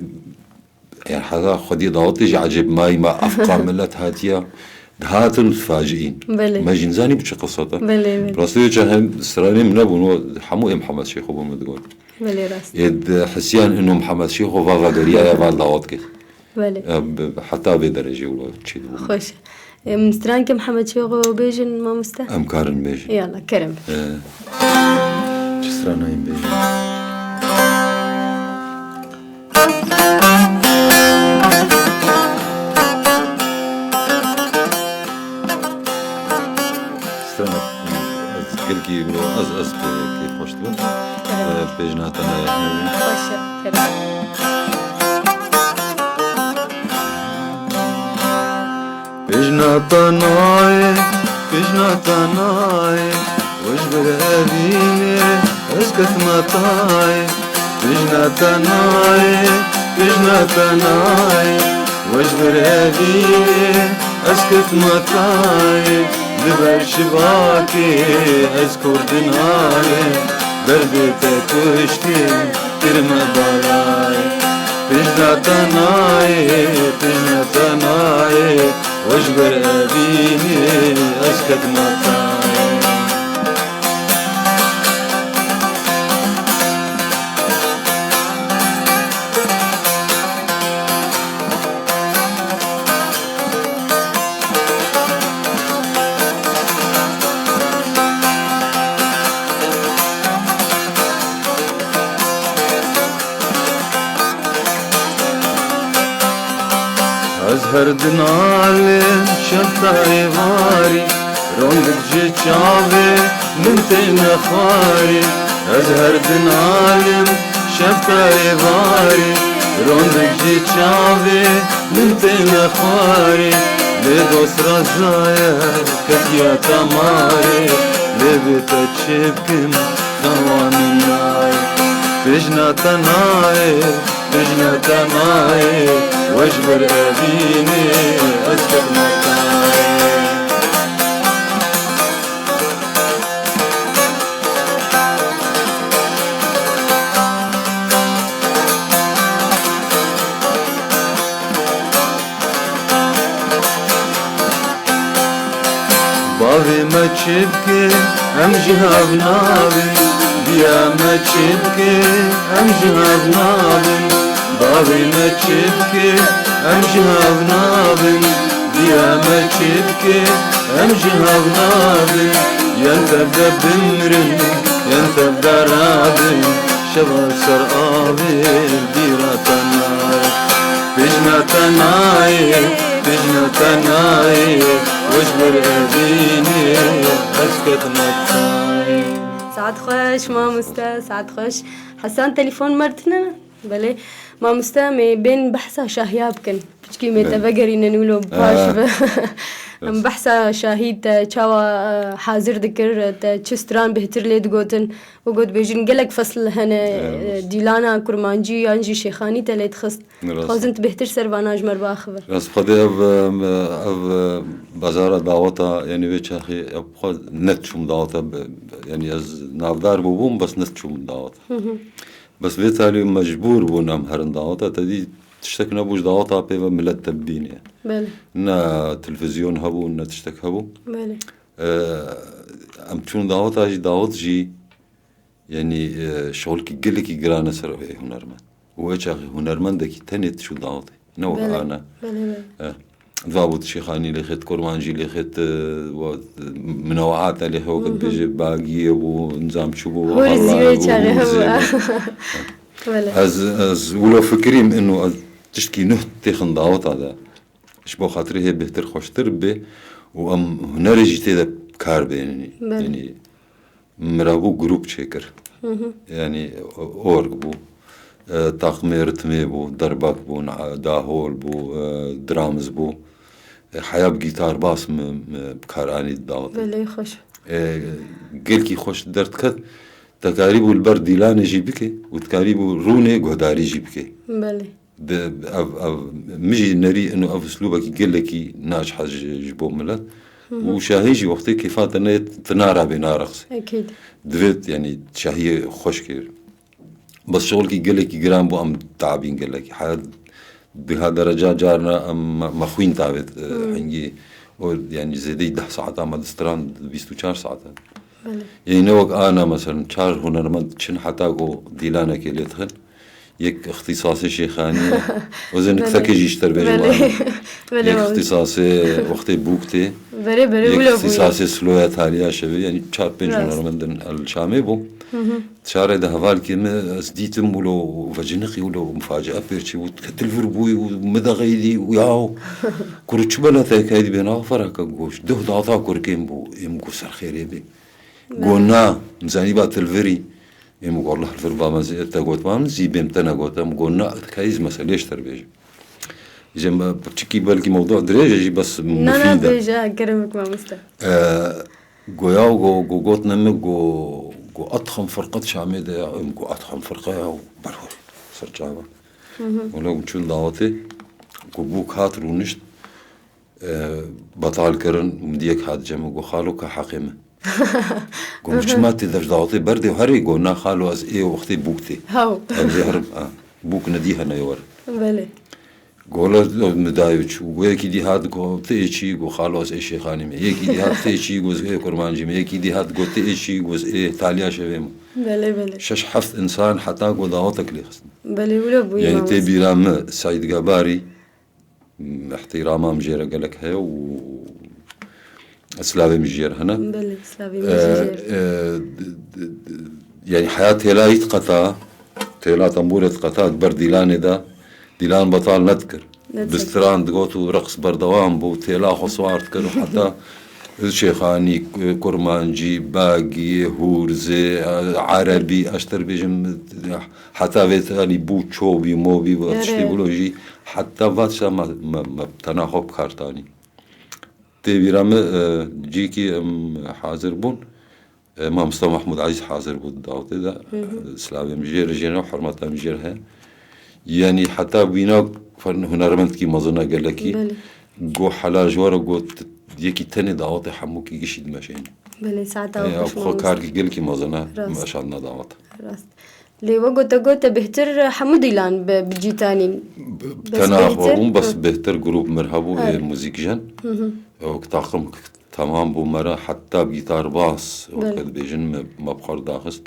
yani heta xwediyê dawetê jî ecêb mayî me, efqa milet hatiye, dihatin û difacîîn. Belê. Me jî nizanî bi çi qiseta. Belê, belê. Rastî wê çaxê stranê min nebûn, hemû ê Mihemed Şêxo bû min digot. Belê, rast. Ê di hisiyan ino Mihemed Şêxo va vegeriyaya va dawet kir. Belê. E, bi, bi, heta vê derecê wilo çêdibû. Xweş. Em strankê Mihemed Şêxo bêjin, mamoste? Em karin bêjin. Yalla, kerem. E, çi stranayên bêjin? Strana, ez gelkî, ez, ez pê, pê xweş dibim. Kerem. E, pêjna te nayê. Xweş e, kerem. Pêjna te nayê, pêjna te nayê, we ji ber evînê ez ketime tayê. Pêjna te nayê, pêjna te nayê, we ji ber evînê ez ketime tayê. Li ber şibakê ez kurdinayê, derdê te kuştê kirime balayê. Pêjna te nayê, pêjna te nayê, We ji ber evînê ez ketime tayê. Ez her dinalim şefta êvarî, rondik ji çavê min têne xwarî. Ez her dinalim şefta êvarî, rondik ji çavê min têne xwarî. Lê dost rezaye ketiye te marê, lê bê te çi bikim, xewa min nayê. Pêjna te nayê, pêjna te nayê, we ji ber evînê ez ketime tayê. Bavê me çi bike, em ji hev nabin. Diya me çi bike, em ji hev nabin. Bavê me çi bike, em ji hev nabin. Diya me çi bike, em ji hev nabin. Yan tev de bimrin, yan tev de rabin. Şeva ser avê bîra te nayê. Pêjna te nayê, pêjna te nayê, we ji ber evînê ez ketime tayê. Saet xweş, mamoste, saet xweş. Hesan telefon me tine? Belê. Mamoste, em ê bên behsa şahiya bikin. Piçkî me te vegerînin wilo baş be. Em behsa şahî te çawa, e, hazir dikir, te çi stran bêhtir lê digotin. Û got bêjin gelek fesl hene, e, dîlana kurmancî yan jî şêxanî te lê dixist. Dixwazin tu bêhtir ser vana ji me re biaxive. Rast xwedê ev, e, ev, e, bazara daweta, yanî vê çaxê ev xwe ne çûm daweta, yanî ez navdar bûbûm, bes ne çûm daweta. Bes vê talî mecbûr bûn em herin daweta, te dî tiştek nebû ji daweta pê ve milet te bibîne. Belê. Ne televîzyon hebû, ne tiştek hebû. Belê. E, em çûn daweta jî, dawet jî, yanî, e, şolkî gelekî giran e ser wê hunermend. Û wê çaxê hunermendekî tenê diçû dawetê. Ne wek ana. Belê, belê. E, diva bû tu şêxanî lê xêt, kurmancî lê xêt, e, wa, e, minewaat e lê xêt, wekî bêje bagiyê bû, nizam çi bû, Hûrizî hallayê wê bû, çaxê hûrizê hebû. Belê. Ez, ez wilo fikirîm ino ez tiştkî nuh têxin daweta de. Ji bo xatirê hê bêhtir xweştir bibe û em hunerê jî tê de bi kar bênin. Belê. Yanî, miravbû grûp çêkir. Yanî, org bû, e, taqmê ritmê bû, derbak bû, na-, dahol bû, e, drums bû. E, heya bi gîtar bas min, min bi kar anî dawetê. Belê, xweş. E, gelkî xweş derdiket. Te karîbû li ber dîlanê jî bike û te karîbû rûnê guhdarî jî bike. Belê. Di, ev, ev, min jî nerî ino ev uslûbekî gelekî naçihe ji, ji bo milet. Û şahî jî wextê kêfa te neyê, tu narabê nareqsê. Ekîd. Divêt, yanî, şahiyê xweş kir. Bes şolkî gelekî giran bû, em tabîn gelekî. Heya diha dereca carna em me, me xwîn tavêt, e, hingî, o, yanî, zêdeyî deh saeta me distrand, bîst û çar saet e. Belê. Ê, ne wek ana, meselen, çar hunermend çin heta ku dîlanekê lê dixin. Yek îxtîsasê şêxanî ye. O zê niktekê jî ji te re bêjim. Belê. Belê, yek îxtîsasê wextê bûk tê. Berê, berê, yek îxtîsasê sloya tariya şevê. Yanî çar pênc hunermendin el Şamê bû. Şarê de hevalkê min ez dîtim wilo veciniqî wilo mufacia pêr çêbû. Ketil vir bûyî û min de xeydî û yaw. Kuro çi bela te kayî dibê na feraka goş. Duh data kurkên bû. Êm ku ser xêrê bê. Go na, min zanî ba tu li vir î. Ê min go, Allah li vir ba, me zî te got, ba min zî bêm te negot. Em go na, kayî zî meselê ji te re bêjim. Ji me piçikî belkî mewdu dirêj e jî, bes mufîd e. Na, na, bêje, kerem bik mamoste. E, goya go, go gotine min, go, go etxem firqet Şamê de ya, em go etxem firqe ya, berhur, ser çava. Wela em çûn dawetê, go bûk hat rûnişt, e, betal kirin, min diyek hat cem, go xalo ka heqê min. Go min çima tê dev dawetê berdê û herê, go na xalo ez ê wextê bûk tê. Haw. Ez ê herim, ha. Bûk nedî hene ê werin. Belê. Gola min dayê çû. Go yekî dî hat, go ti ê çî? Go xalo ez ê Şêxanî me. Yekî dî hat, ti ê çî? Go ez ê Kurmancî me. Yekî dî hat, go ti ê çî? Go ez ê Talya Şevê me. Belê, belê. Şeş heft însan heta go dawetek lê xistin. Belê, wilo bûye. Yanî tê bîra min Seîd Gebarî, îhtîrama min jê re gelek heye û silavê min jê re hene. Belê, silavê min jê re. E, e, d-, d-, d-, yanî heya têla yî diqeta, têla tembûrê diqeta, di ber dîlanê de, dîlan betal nedikir. Nedikir. Bi stran digot û reqs berdewam bû, têla xwe siwar dikir û heta Şêxanî, Kurmancî, Bagî, Hûrzê, Erebî, ez ter bêjim, heta vê tanî bû çobî, mobî, tiştî wilo jî, heta va tişta me, me, me tena xwe bi kar tanî. Tê bîra min, e, cîkî em hazir bûn. E, Mamosta Mahmûd Ezîz hazir bû di dawetê de. Hı hı. E, silavê min jê re jê re, hurmeta min jê re heye. Yanî heta wîna fen-, hunermendkî mezin e gelekî. Belê. Go hela ji we re got, yekî tenê dawetê hemûkî gişî dimeşêne. Belê, saeta xwe karkî gelkî mezin e, meşandina dawet. Rast. Lê we gote gote bêhtir hemû dîlan bi, bi cî tanîn. Bes tena xwe bûm, bes bêhtir grûp mir hebû, ê muzîkjen. Hı hı. Wek taqim temam bû me re, heta bi gîtar bas, wek dibêjin me, me bi xwe re daxist.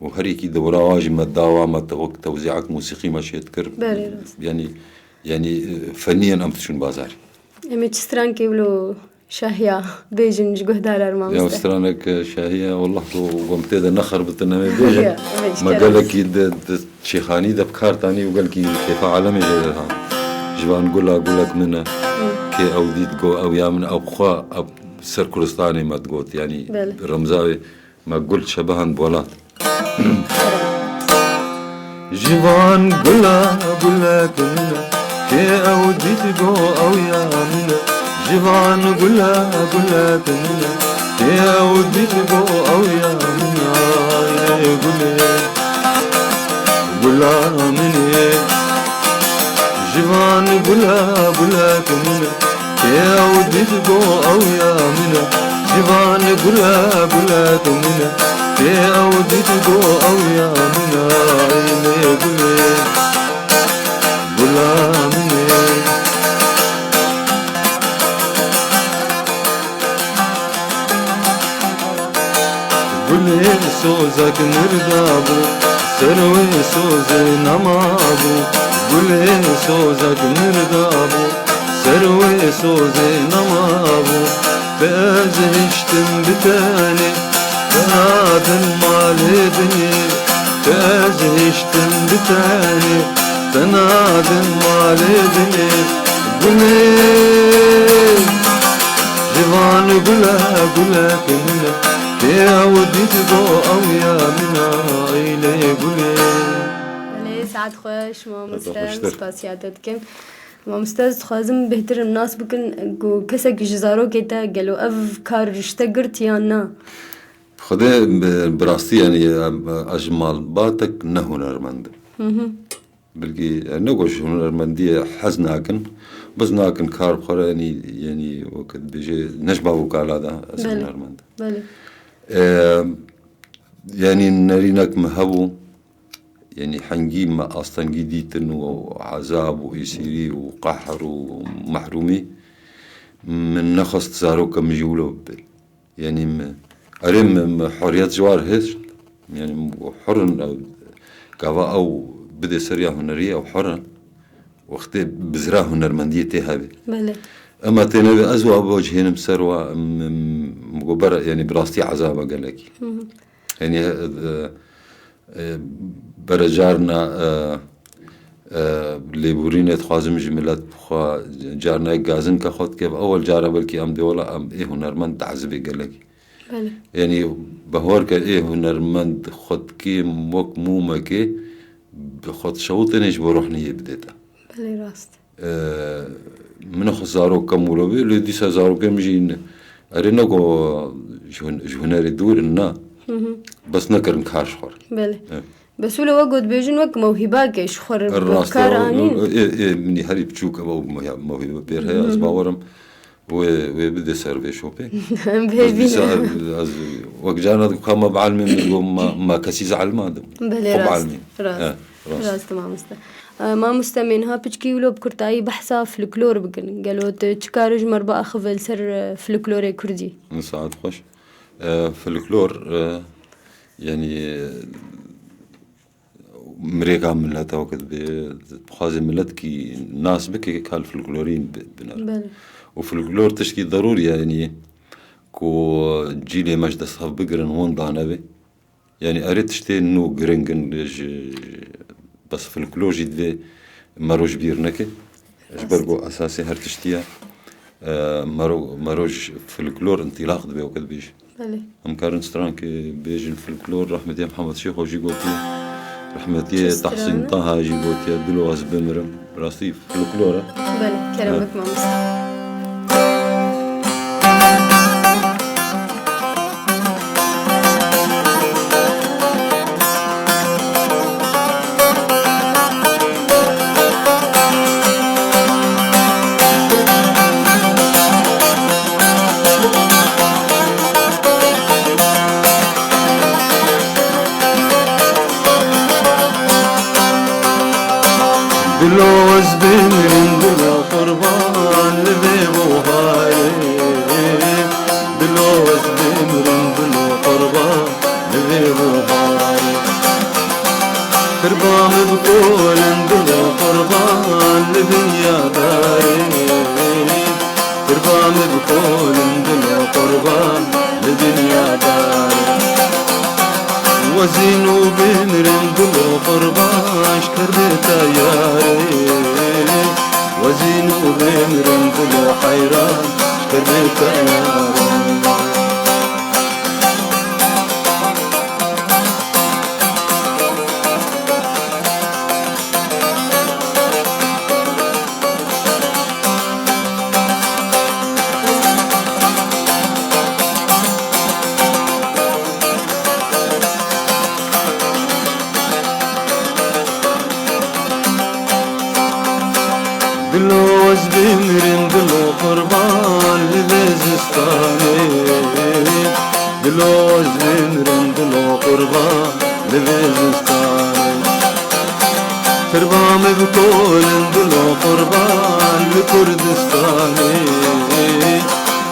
Û her yekî dewra wa jî me dawa me te-, wek tewzîak musîqî me şêt kir. Belê, rast. Yanî, yanî, e, fenî yen em diçûn bazarê. Em ê çi strankê wilo şahiya bêjin ji guhdaran mamoste? Ya stranek, e, şahiya, wallah, tu gom tê de nexerbitin, em ê bêjin. Ya, em ê ji Me gelekî di, di Şêxanî de bi kar tanî û gelkî kêfa alemê jê derhan. Ji van gula gulek min e. Hı. Kê ew dît go ew ya min, ew xwe, ew ser Kurdistanê me digot, yanî remza wê. Me gul şebihan bi welat. Ji van gula gulek min e, kê ew dît go ew ya min e. Ji van gula gulek min e, kê ew dît go ew ya min e. Ay lê gulê, gula min e. Ji van gula gulek min e, kê ew dît go ew ya min e. Ji van gula gulek min e, kê ew dît go ew ya min e. Ay lê gulê, gula min e. Gulê sozek mir dabû, ser wê sozê nemabû. Gulê sozek mir dabû, ser wê sozê nemabû. Te ez hiştim bi tenê, te nadim malê dinê. Te ez hiştim bi tenê, te nadim malê dinê. Gulê, ji van gula gulek min e, kê ew dît go ew ya min e, eylê gulê. Belê, saet xweş, mamoste, spasiya te dikim. Mamoste, ez dixwazim bêhtir nas bikin ku kesek ji zarokê te gelo ev kar ji te girt yan na? Xwedê bi, bi rastî, yanî, em, ez ji malbatek ne hunermend im. Hı hı. Belkî, e, ne ku ji hunermendiyê hez nakin, bes nakin kar bi xwe re, yanî, yanî wek dibêje, ne ji bav û kala de ez hunermend im. Belê. E, yanî nerînek min hebû, yanî hengî me astengî dîtin û ezab û êsîrî û qehr û mehrûmî, min nexwest zaroka min jî wilo bibe. Yanî me, erê me, me huriyet ji war hêst. Yanî hur in, ew, gava ew bidê seriya huneriyê, ew hur in. Wextê bizra hunermendiyê tê hebe. Belê. Ema tê nebe, ez wa bocihênim ser wa, m-, m-, mi got bere, yanî bi rastî ezaba gelekî. Hı hı. Yanî, e, e, bere carna, e, e, lêborînê dixwazim ji milet bixwe, carna yek gazinka xwe dike, ewel cara belkî em dê wela em ê hunermend diezibê gelekî. Belê. Yanî, behwer ke ê hunermend xwe dikê wek mûmekê, bi xwe dişewitêne ji bo ruhniyê bidê te. Belê, rast. E, min xwe zarok kem wilo bê, lê dîsa zarokê min jî ne. Erê ne ku ji hun-, ji hunerê dûr in, na. Hı hı. Bes nekirin kar ji xwe re. Belê. Evet. Bes wilo we got bêjin wek mewhîbake ji xwe re bi kar anîn. Ê, ê, minî herî biçûk ev mewhîbe pêr heye, ez bawerim. Wê, wê bide ser vê şopê. Bê bîne. Ez, ez wek carna dixwam me bi elmê min, got ma, ma kesî ze elma dim. Belê, rast. Rast. He, rast. Rast, mamoste. E, mamoste, em ê niha piçkî wilo bi kurtayî behsa folklor bikin. Gelo tu çi kar ji me re biaxive li ser, e, folklorê kurdî? Saet xweş. E, folklor, e, yanî, e, mirêka mileta wekî dibê, dixwaze miletkî nas bike, ka li folklorî bi-, binere. Belê. Û folklor tişkî derûrî ye, yanî ku cîlê me ji dest hev bigirin, winda nebe. Yanî erê tiştê nû giring in ji, bes folklor jî divê mero ji bîr neke. Ji ber ku esasê her tiştî ye. E, mero, mero ji folklor întîlaq dibe, wekî dibêjin. Belê. Em karin strankê bêjin folklor, rehmetiyê Mihemed Şêxo jî gotiye, rehmetiyê Çi Tehsîn strana? Taha jî gotiye, dilo ez bimirim. Bi rastî folklor e. Belê, kerem Ha. bik mamoste. Dilo ez bimirim, dilo qurban li vê buharê. Dilo ez bimirim, dilo qurban li vê buharê. Tirba min bi kolin, dilo qurban li dinya darê. Tirba min bi kolin, dilo qurban li dinya darê. Wezîn û bimirim, dilo qurban ji kerdê te yarê. Wezîn û bimirim, dilo heyran ji kerdê te yarê. Dilo ez bimirim, dilo qurban li vê zistanê. Dilo ez bimirim, dilo qurban li vê zistanê. Tirba min bi kolin, dilo qurban li Kurdistanê.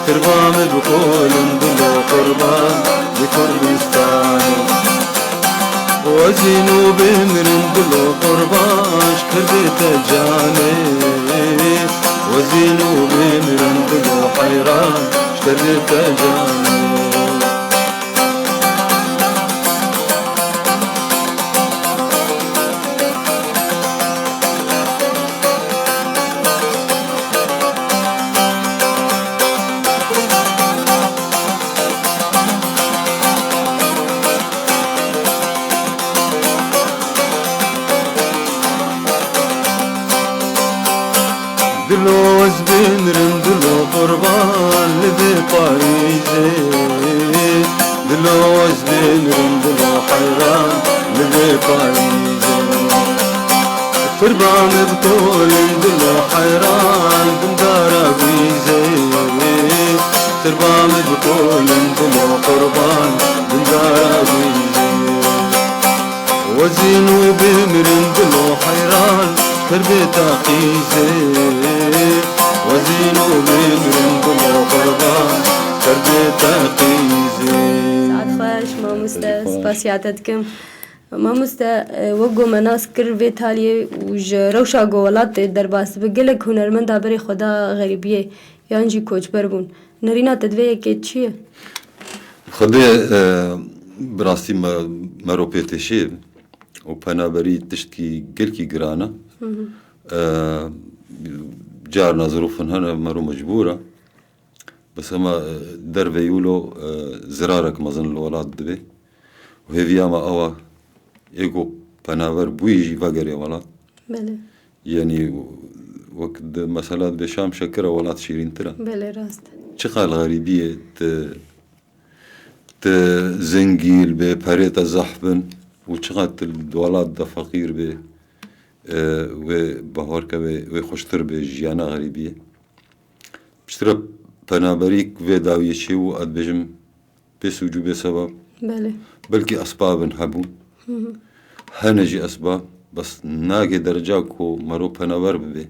Tirba min bi kolin, dilo qurban li Kurdistanê. Wezîn û bimirim, dilo qurban ji kerdê te canê. Wezîn û bimirim, dilo heyran ji kerdê te canê. Dilo ez bimirim, dilo qurban li vê payîzê. Dilo ez bimirim, dilo heyran li vê payîzê. Tirba min bi kolin, dilo heyran dindara wîzê. Tirba min bi kolin, dilo qurban dindara wîzê. Wezîn û bimirim, dilo heyran kerdê te qîzê. Wezîn û bimirim, dilo qurban kerdê te qîzê. Saet xweş, mamoste. Saet xweş. Spasiya te dikim. Mamoste, e, wek ku me nas kir vê taliyê û ji rewşa ku welat tê derbas dibe, gelek hunermenda berê xwe da xerîbiyê yan jî koçber bûn. Nerîna te di vê yekê çi ye? Xwedê, e, bi rastî me, mero pê têşê û penaberî tiştkî gelkî giran e. Hı hı. E, carna zirûfin hene, mero mecbûr e. Bes hema, e, derveyî wilo, e, zirarek mezin li welat dibe. Û hêviya me ew e, ê ku penaber bûyî jî vegerê welat. Belê. Yanî, wek di mesela dibê şam şekir e, welat şîrîntir e. Belê, rast e. Çiqas li xerîbiyê tu, tu zengî bê, perê te zehf bin û çiqas tu di welat de feqîr bê, e, wê bawer ke wê, wê xweştir bê jiyana xerîbiyê. Piştre penaberî vê dawiyê çêbû, ez dibêjim bê sûc û bê sebab. Belê. Belkî esbabin hebûn. Hı hı. Hene jî esbab. Bes nake dereca ku mero penaber bibe.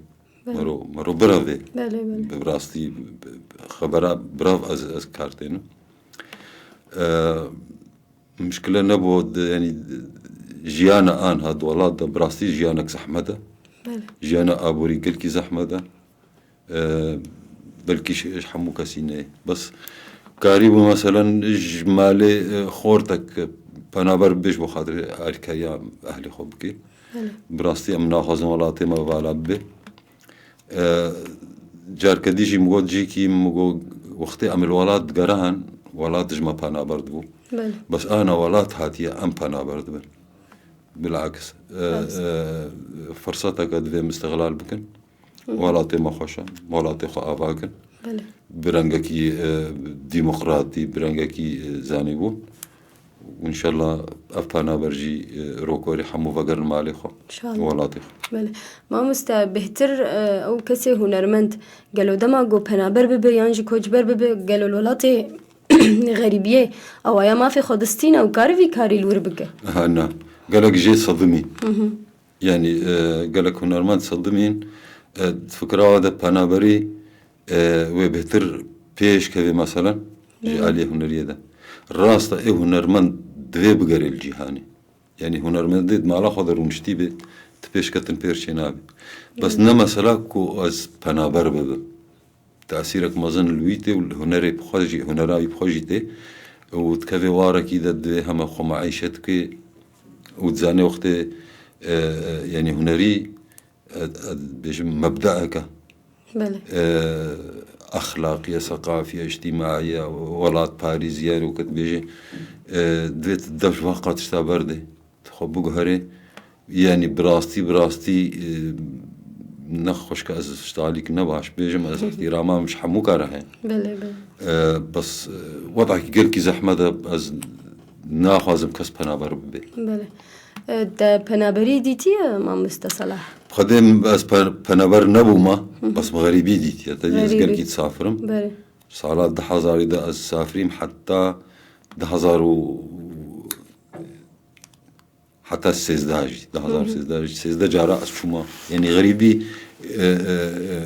Belê. Mero, mero bireve. Belê, belê. Bi rastî, bi, bi, xebera birav ez, ez kar tênim. E, Mişkile nebû, de, yanî, jiyana anha di welat de bi rastî jiyanek zehmet e. Belê. Jiyana aborî gelkî zehmet e. E, belkî ji, ji hemû kesî neyê. Bes karîbû, meselen, ji malê, e, xortek penaber bibêj bo xatirê alîkariya ehlê xwe bikê. Belê. Bi rastî em naxwazin welatê me vala bibe. E, carke dî jî min got, cîkî min got, wextê em li welat digerihan, welat ji me penaber dibû. Belê. Bes ana welat hatiye em penaber dibin. Bilakis, e, Rast. e, firseteke divê em îstixlal bikin. Hı. Welatê me xweş e, welatê xwe ava kin. Belê. Bi rengekî, e, demokratî, bi rengekî, e, zanîbûn. Û înşallah ev penaber jî, e, rokorî hemû vegerin malê xwe, Înşallah. Welatê xwe. Belê. Mamoste, bêhtir, e, ew kesê hunermend gelo dema ku penaber bibe yan jî koçber bibe, gelo li welatê xerîbiyê, awaya mafê xwe distîne û kar vî karî li wir bike? Ha, na. Gelek jê sedimî. Hı hı. Yanî, e, gelek hunermend sedimîn, e, fikra we de penaberî, e, wê bêhtir pêş kevê, meselen, ji Hı. aliyê huneriyê de. Rast e, ê hunermend divê bigere li cîhanê. Yanî hunermendê di mala xwe de rûniştî be, ti pêşketin pêr çê nabe. Bes Hı. ne mesela ku ez penaber bibim. Tesîrek mezin li wî tê û li hunerê bi xwe jî, hunera wî bi xwe jî tê û dikeve warekî de divê heme xwe meîşet bike û dizane wextê, e, e, yanî hunerî, e, e, bêjim mebdeeke, Belê. e, exlaqiye, seqafiye, îctîmaiye, welatparîziye û ke dibêje, e, divê tu dev ji van qatişta berdê. Xwe biguherê, yanî bi rastî, bi rastî, e, ne xweşke ez ji talîk ne baş bêjim, ez Hı hı. îhtîrama min ji hemû kare heye. Belê, belê. E, bes, e, wedakî gelkî zehmet e, ez naxwazim kes penaber bibe. Belê. E, te penaberî dîtiye, mamoste Salah? Xwedê ez pe-, penaber nebûma, Hı hı. bes bi xerîbî dîtiye. Te dî ez Xerîbî. gelkî disafirim. Belê. Sala du hezarî de ez safirîm heta du hezar û Heta sêzdeh jî, du hezar sêzdeh jî, sêzdeh cara ez çûma. Yanî xerîbî, e, e, e,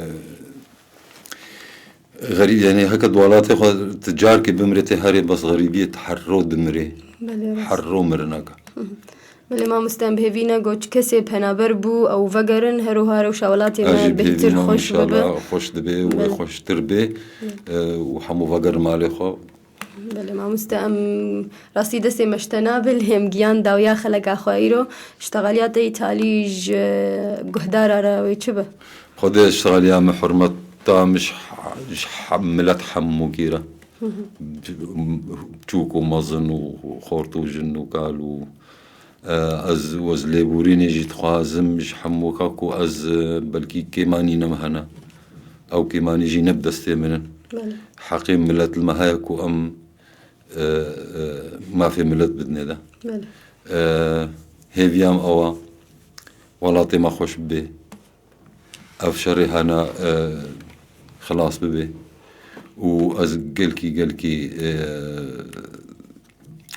xerîb, yanî heke di welatê xwe tu carkê bimirê tê herê, bes xerîbiyê tu her ro dimirê. Belê, rast. Her ro mirineke. Belê, mamoste, em bi hêvî ne ku çi kesê penaber bû, ew vegerin, her wiha rewşa welatê Ez me jî bi hêvî bêhtir ne, xweş bibe. înşallah xweş dibe û Belê. xweştir bê, e, û hemû vegerin malê xwe. Belê mamoste, em rastî destê me ji te nabe, lê em giyan dawiya xeleka xwe îro. Ştexaliya te yî talî ji guhdara re wê çi be? Xwedê ştexaliya me hurmeta min ji, ji he-, milet hemûkî re. Hı hı. Çûk û mezin û xort û jin û kal û E, ez, ez lêborînê jî dixwazim ji hemû ka ku ez, e, belkî kêmanî ne min hene. Ew kêmanî jî ne bi destê min in. Belê. Heqê milet li me heye ku em, e, e, mafê milet bidinê de. Belê. E, hêviya min ew e, welatê me xweş bibe. Ev şerê hene, e, xilas bibe. Û ez gelkî, gelkî, e,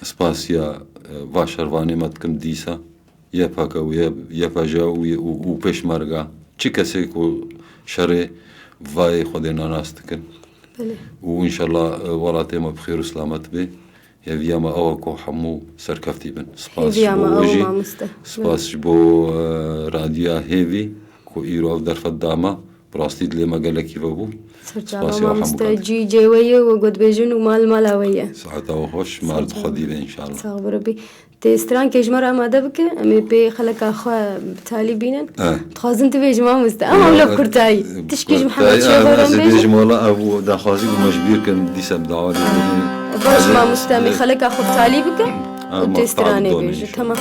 spasiya, e, va şervanê me dikim dîsa. Y P G û Y-, Y P J û, û, û Pêşmerga. Çi kesê ku şerê vayê Xwedê nanas dikin. Belê. Û înşallah, e, welatê me bi xêr û selamet be. Hêviya me ew e ku hemû serkeftî bin. Spas ji Hêviya bo me we ew e, jî. mamoste. Spas Belê. ji bo, e, Radyoya Hêvî ku îro ev derfet da me. Bi rastî dilê me gelekî vebû. Serçava Spasiya hemû mamoste, kat. cî cê we ye, we got bêjin û mal mala we ye. Saeta we xweş, mal bi Serçava. xwedî be înşallah. Sax bi Rebî. Tê strankê ji me re amade bike, em ê pê xeleka xwe bi talî bînin. Eh. Dixwazin tu bêjî mamoste. Ama Ya, wilo bi kurtayî. eh, Tişkî ji kurtayî, Mihemed Şêx ah, ez Baran ê bêjim. bêjim, wala ev daxwazî bû me ji bîr kirin, dîsa bi dawa lê bû. Baş Ez ê mamoste, em ê xeleka xwe bi talî bike Ah, û ma tê stranê qal bêje. inşallah. Tamam.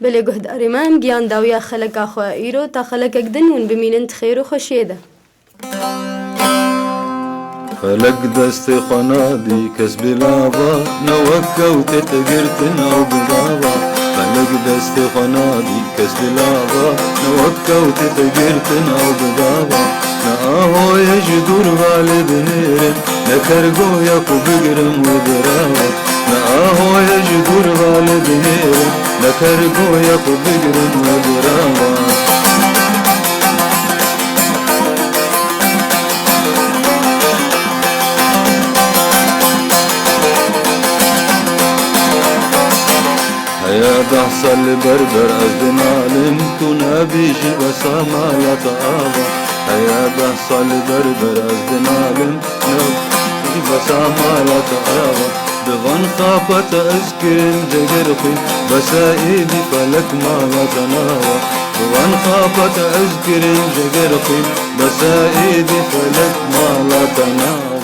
Belê guhdarê me, em giyan dawiya xeleka xwe îro, ta xelekek din hûn bimînin di xêr û xweşiyê de. Felek destê xwe nadî kes bilava, ne wek kewtê te girtin ew bidava. Felek destê xwe nadî kes bilava, ne wek kewtê te girtin ew bidava. Ne ahoyê ji dûr valê binêrin, ne kergoya ku bigirim wê birava. Ne ahoyê Ji dûr ve li dinêrin, ne kergoya xwe bigirin we biravan. Heya deh sal li ber ber ez dinalim, tu nebî jî besa mala te ava. Heya deh sal li ber ber ez dinalim, nebî jî besa mala te ava. Bi van xapa te ez kirim ceger xwîn, besa êdî felek mala te nawa. Bi van xapa te ez kirim ceger xwîn, besa êdî felek mala te nawa.